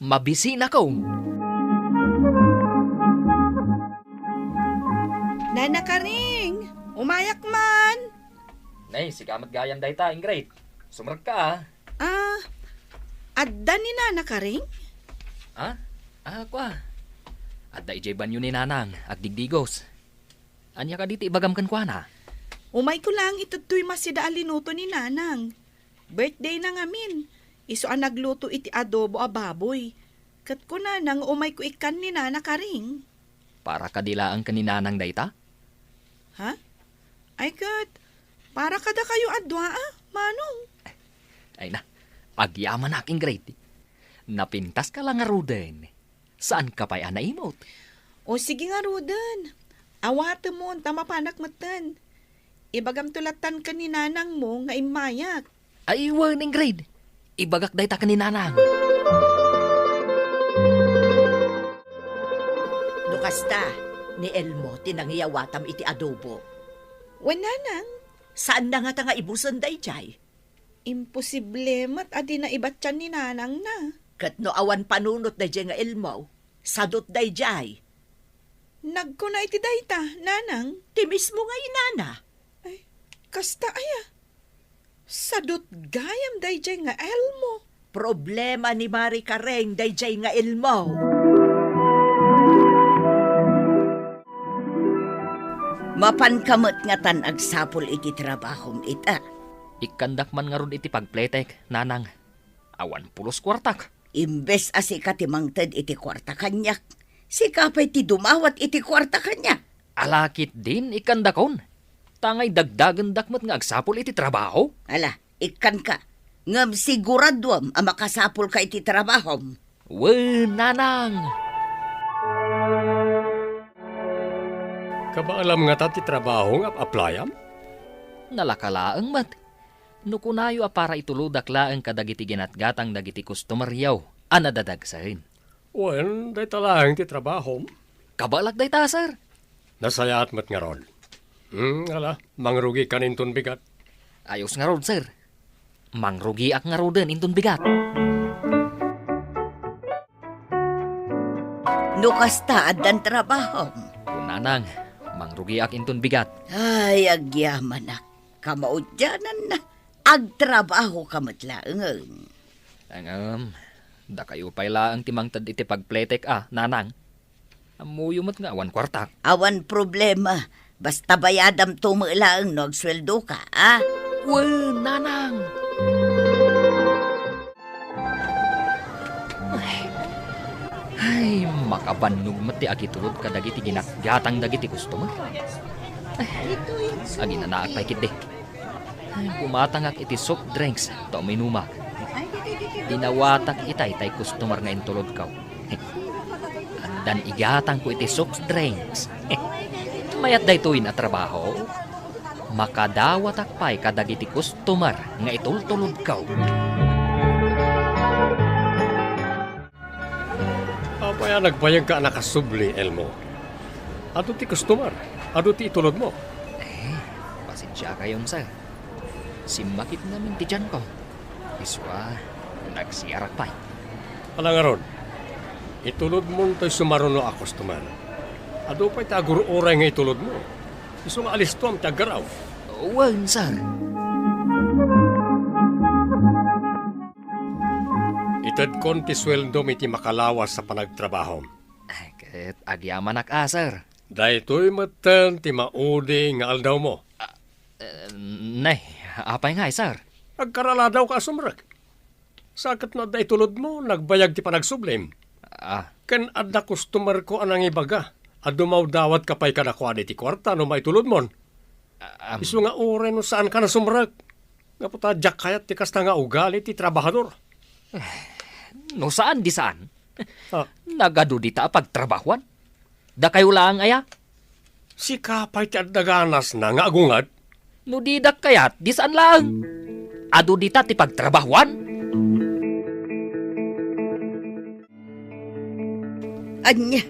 mabisinakon. Nana Karing, umayak man. Nay, sika met gayam dayta, Ingrid. Sumrekka a. Ah, adda ni Nana Karing? Ha? Ah, kua. Adda idiay banio ni Nanang, agdigdigos. Ania kadi ti ibagam kenkuana? Umayko laeng itudtoy masida a linuto ni Nanang. Birthday na ngamin. Isu a nagluto iti adobo a baboy. Ket kunana nga umayko ikkan ni Nana Karing. Para kadi laeng ken ni Nanang dayta? Ha? Ay ket, para kadakayo a dua a, manong? Ay na, agyamanak, Ingrid. Napintaska la ngaruden. Saanka pay a naimut? O sige ngaruden. Awatemon ta mapanak metten. Ibagamto lattan ken ni nanangmo nga immayak. Ay, wen, Ingrid. Ibagak dayta ken ni nanang. No kasta, ni Elmo ti nangiyawatam iti adobo. Wen, nanang. Saanna ngata nga ibusen daydiay? Imposible met a di naibatian ni nanangna. Ket no awan panunot daydiay nga Elmo, sadut daydiay. Nagkuna iti dayta, nanang? Ti mismo nga inana. Ay, kasta aya? Sadut gayam daydiay nga Elmo. Problema ni Mari Kareng daydiay nga Elmo. Mapanka met ngatan agsapul iti trabahom ita. Ikkandak man ngarud iti pagpletek, nanang. Awan pulos kuartak. Imbes a sika ti mangted iti kuarta kaniak, sika pay ti dumawat iti kuarta kaniak. Ala ketdin ikkandakon. Tangay dagdagendak met nga agsapul iti trabaho. Ala, ikkanka. Ngem siguraduem a makasapulka iti trabahom. Wen, nanang. Kabaalam ngata ti trabaho nga ap-aplayam? Nalaka laeng met. No kunayo a para itulodak laeng kadagiti ginatgatang dagiti customeryo a nadadagsen. Wen, dayta laeng ti trabahom. Kabaelak dayta, sir. Nasayaat met ngarud. Hmm, ala, mangrugikan inton bigat. Ayos ngarud, sir. Mangrugiak ngaruden inton bigat. No kasta, addan trabahom? Kunanang, mangrugiak inton bigat. Ay, agyamanak. Kamaudiananna, agtrabahoka met laengen. Ngem, dakayo pay laeng ti mangted iti pagpletek a, nanang. Ammoyo met nga awan kuartak. Awan problema. Basta bayadamto met laeng no agsueldoka, a? Wen, nanang! Ay, makabannog met ti agitulod kadagiti ginatgatang dagiti customer. Ay, aginanaak pay ketdi. Ay, bumatangak iti soft drinks ta uminumak. Dinawatak itay tay customer nga intulodko. Addan igatangko iti soft drinks. Mayat daytoyen a trabaho. Makadawatak pay kadagiti customer nga itultulodko. Apay a nagbayagka a nakasubli, Elmo? Adu ti customer, adu ti itulodmo. Eh, pasensiakayon, sir. Simmakit ngamin ti tianko. Isua, nagsiarak pay. Ala ngarud, itulodmon toy sumaruno a customer. Adu pay ti agur-uray nga itulodmo. Isu nga alistoam ti aggaraw. Wen, sir. Itedkon ti sueldom iti makalawas a panagtrabahom. Ay, ket agyamanak a, sir. Daytoy metten ti maudi nga aldawmo. Ah, eh, nay, apay ngay, sir? Agkaraladawka a sumrek. Sa ket no adda itulodmo, nagbayag ti panagsublim. Ah. Ken adda customerko a nangibaga a dumawdawatka pay kadakuada iti kuarta no maitulodmon. Ah, am. Isu nga uray no saanka nasumrek. Gapu ta diak kayat ti kasta nga ugali ti trabahador. No saan, di saan. Ah. Nagadu dita a pagtrabahuan. Dakayo laeng aya? Sika pay ti adda ganasna nga agungad? No didak kayat, di saan laeng. Adu dita ti pagtrabahuan. Ania,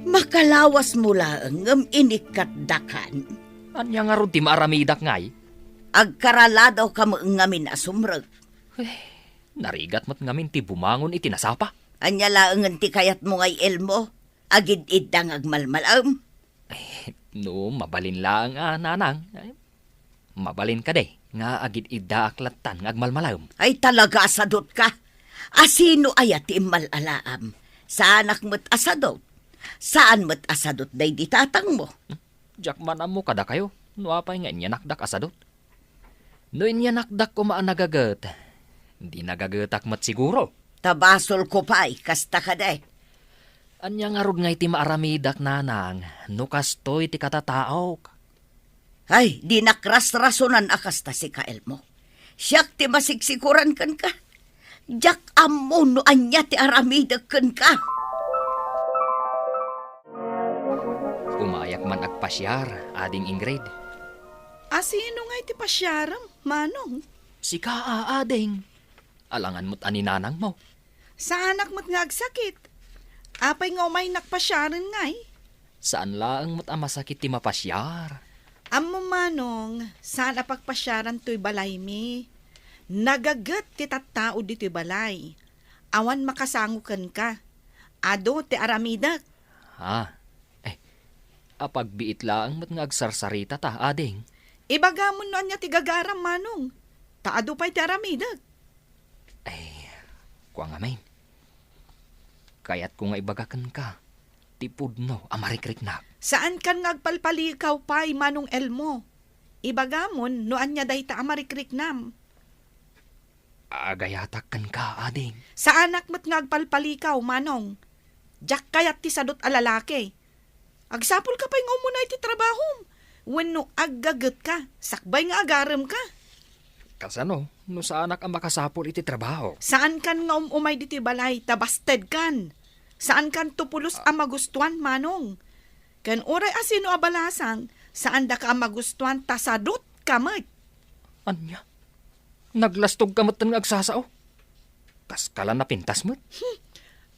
makalawasmo laeng ngem inikkat dakan? Ania ngarud ti maaramidak ngay? Agkaraladawka met ngamin a sumrek. Eh, narigat met ngamin ti bumangon iti nasapa. Ania laengen ti kayatmo ngay, Elmo? Agid-idda nga agmalmalaem? Eh, no mabalin laeng a, nanang, eh, mabalin kadi nga agid-iddaak lattan nga agmalmalaem? Ay, talaga a sadutka. A sino aya ti immal-alaam? Saanak met a sadut. Saan met a sadut daydi tatangmo. Diak man ammo kadakayo no apay nga inyanakdak a sadut. No inyanakdak koma a nagaget, di nagagetak met siguro. Ta basolko pay, kasta kadi. Ania ngarud ngay ti maaramidak, nanang, no kastoy ti katataok? Ay, dinak rasrasonan a kasta, sika, Elmo. Siak ti masiksikoran kenka. Diak ammo no ania ti aramidek kenka. Umayak man agpasiar, Ading Ingrid. A sino ngay ti pasiarem, Manong? Sika a, Ading. Alangan met a ni nanangmo. Saanak met nga agsakit. Apay nga umaynak pasiaren ngay? Saan laeng met a masakit ti mapasiar. Ammom, Manong, saan a pagpasiaran toy balaymi. Nagaget ti tattao ditoy balay. Awan makasango kenka. Adu ti aramidek. Ha? Eh, apagbiit laeng met nga agsarsarita ta, Ading. Ibagamon no ania ti gagaram, Manong. Ta adu pay ti aramidek. Ay, kua ngamin. Kayatko nga ibaga kenka ti pudno a marikriknak. Saankan nga agpalpalikaw pay, Manong Elmo. Ibagamon no ania dayta a marikriknam. Agayatak kenka, Ading. Saanak met nga agpalpalikaw, Manong. Diak kayat ti sadut a lalaki. Agsapulka pay nga umuna iti trabahom. Wenno aggagetka, sakbay nga agaremka. Kasano no saanak a makasapul iti trabaho? Saankan nga um-umay ditoy balay ta bastedkan. Saankanto pulos a magustuan, Manong. Ken uray a sino a balasang, saandaka a magustuan ta sadutka met. Ania? Naglastogka metten nga agsasao? Kaskala napintas met? Hmm.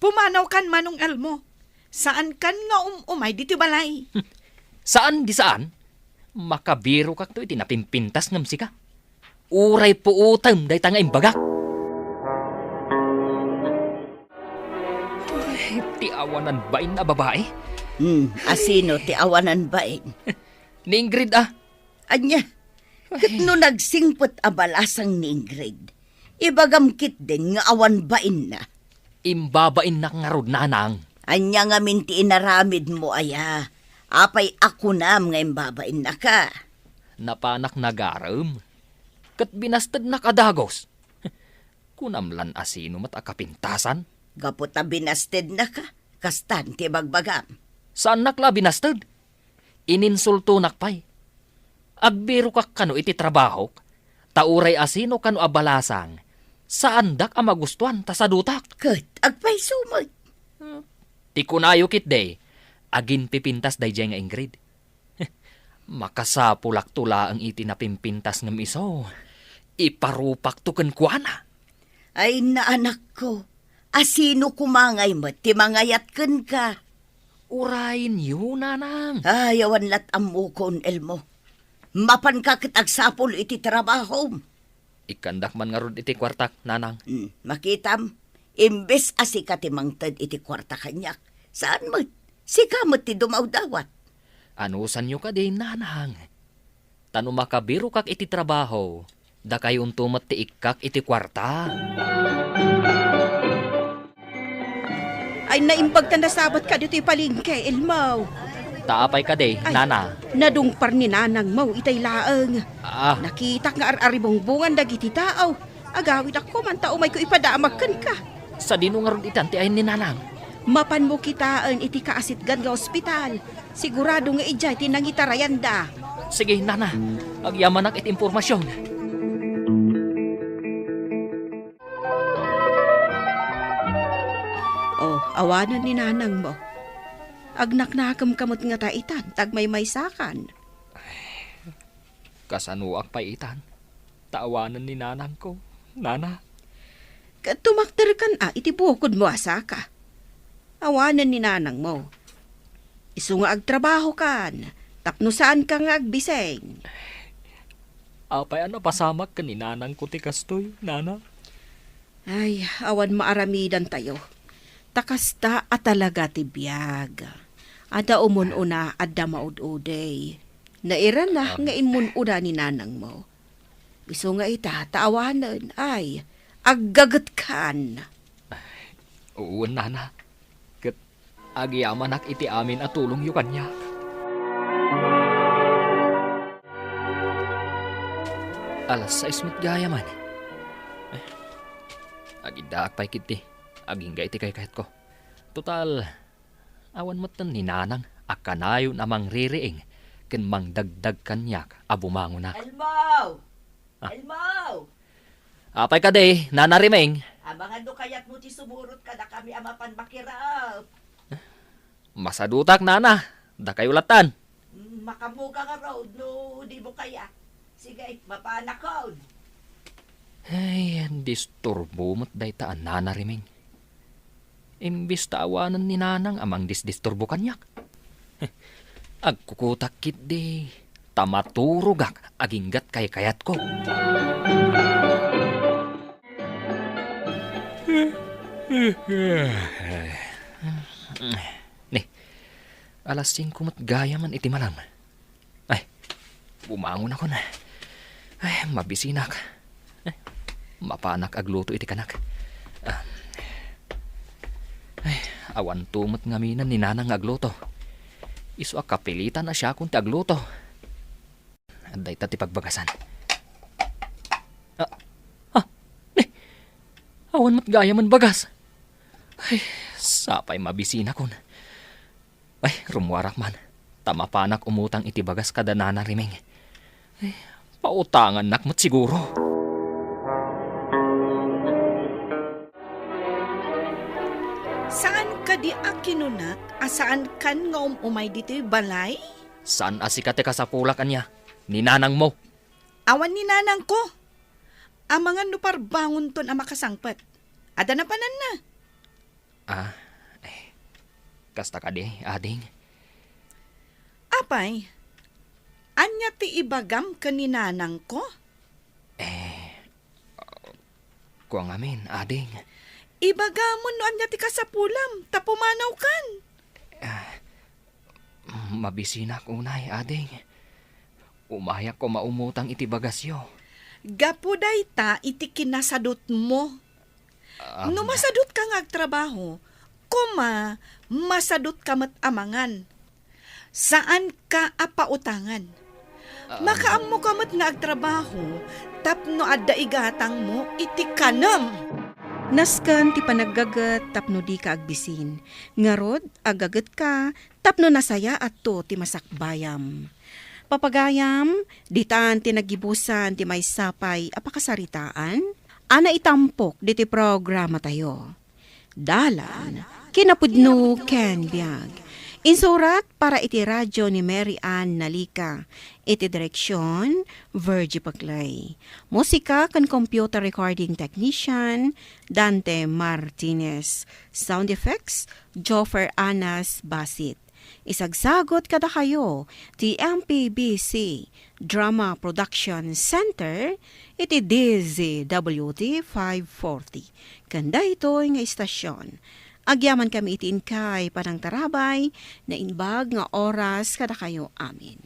Pumanawkan, Manong Elmo. Saankan nga um-umay ditoy balay. Hmm. Saan di saan? Makabirokakto iti napimpintas ngem sika. Uray puotem dayta nga imbagak. Ay, ti awanan bain a babae. Hmm, asino ti awanan bain? Ni Ingrid, ah. Ania? Ket no nagsingpet a balasang ni Ingrid, ibagam ketdin nga awan bainna. Imbabainnak ngarud, nanang. Ania ngamin ti inaramidmo aya? Apay a kunam nga imbabainnaka? Napanak nagarem. Ket binastednak a dagus. Kunam lan a sino met a kapintasan? Gapu ta binastednaka, kastan ti bagbagam. Saannak la a binasted. Ininsultonak pay. Agbirokak kano iti trabahok, ta uray a sino kano a balasang, saandak a magustuan ta sadutak. Ket agpayso met. Hmm. Ti kunayo ketdi, aginpipintas daydiay nga Ingrid. Makasapulakto laeng iti napimpintas ngem isu, iparupakto kenkuana. Ay, naanakko, a sino koma ngay met ti mangayat kenka? Urayyo, nanang. Ay, awan lat ammokon, Elmo. Mapanka ket agsapul iti trabahom. Ikkandak man ngarud iti kuartak, nanang. Hmm, makitam, imbes a sika ti mangted iti kuarta kaniak, saan met, sika met ti dumawdawat. Anusanyo kadi, nanang? Ta no makabirokak iti trabaho, dakayonto met ti ikkak iti kuarta. Ay, naimbag ta nasabat ka ditoy palengke, Elmo. Ta apay kadi, Ay, nana? Nadungpar ni nanangmo itay laeng. Ah. Nakitak nga ar-aribungbongan dagiti tao. Agawidakko man ta umayko ipadamag kenka. Sadino ngarud itan ti ayan ni nanang? Mapanmo kitaen iti kaasitgan nga ospital. Sigurado nga idiay ti nangitarayanda. Sige, nana. Agyamanak iti impormasion. Oh, awanen ni nanangmo. Agnaknakemka met ngata itan, ta agmaymaysakan. Kasanoak pay itan? Ta awanen ni nanangko, nana. Ket tumakderkan a iti bukodmo a saka. Awanen ni nanangmo. Isu nga agtrabahokan, tapno saanka nga agbising. Apay a napasamak ken ni nanangko ti kastoy, nana? Ay, awan maaramidantayo. Ta kasta a talaga ti biag. Adda umun-una, adda maud-udi. Nairana nga immun-una ni nanangmo. Isu nga ita, ta awanen, ay, aggagetkan. Wen, nana. Ket agyamanak iti amin a tulongyo kaniak. Alas sais met gayam. Eh, agiddaak pay ketdi. Agingga iti kaykayatko. Total, awan metten ni nanang a kanayon a mangririing ken mangdagdag kaniak a bumangonak. Elmo! Ah. Elmo! Apay kadi, Nana Rimeng? Amangan no kayatmo ti sumurot kadakami a mapan makirap. Masadutak, nana. Dakayo lattan. Mm, makamuga ngarud no dimo kayat. Sige, mapanakon. Ay, disturbo met dayta a Nana Rimeng. Imbes ta awanen ni nanang a mangdisdisturbo kaniak. Agkukutak ketdi, ta maturogak aginggat kaykayatko. Ni, alas singko met gayam iti malam. Ay, bumangonakon. Ay, mabisinak. Ay, mapanak agluto iti kanak. Ah. Ay, awanto met ngamin ni nanang nga agluto. Isu a kapilitan a siakon ti agluto. Dayta ti pagbagasan. Ah, ah, ni, awan met gayam bagas. Ay, sapay mabisinakon. Ay, rummuarak man. Ta mapanak umutang iti bagas kada Nana Rimeng. Ay, pautangannak met siguro. Saan kadi a kinunak a saankan nga um-umay ditoy balay? Saan a sika ti kasapulak ania, ni nanangmo? Awan ni nanangko. Amangan no parbangonton a makasangpet. Adda napananna. Ah, eh, kasta kadi, ading? Apay, ania ti ibagam ken ni nanangko? Eh, kua ngamin, ading. Ibagamon no ania ti kasapulam, ta pumanawkan. Ah, mabisinak unay, ading. Umayak koma umutang iti bagasyo. Gapu dayta iti kinasadutmo. Am- No masadutka nga agtrabaho, koma, masadutka met a mangan. Saanka a pautangan. Am- Makaammoka met nga agtrabaho tapno adda igatangmo iti kanem. Nasken ti panaggaget tapno dika agbisin. Ngarud, aggagetka tapno nasayaatto ti masakbayam. Papagayam, ditan ti naggibusan ti maysa pay a pakasaritaan a naitampok ditoy programatayo. Dalan, kinapudno ken biag. Insurat para iti radyo ni Mary Ann Nalica. Iti direksion, Virgie Paclay. Musika ken computer recording technician, Dante Martinez. Sound effects, Joffer Anas Basit. Isagsagut kadakayo ti M P B C Drama Production Center iti D Z W T five forty. Ken daytoy nga istasyon, agyamankami iti inkay panangtarabay, naimbag nga oras kadakayo amin.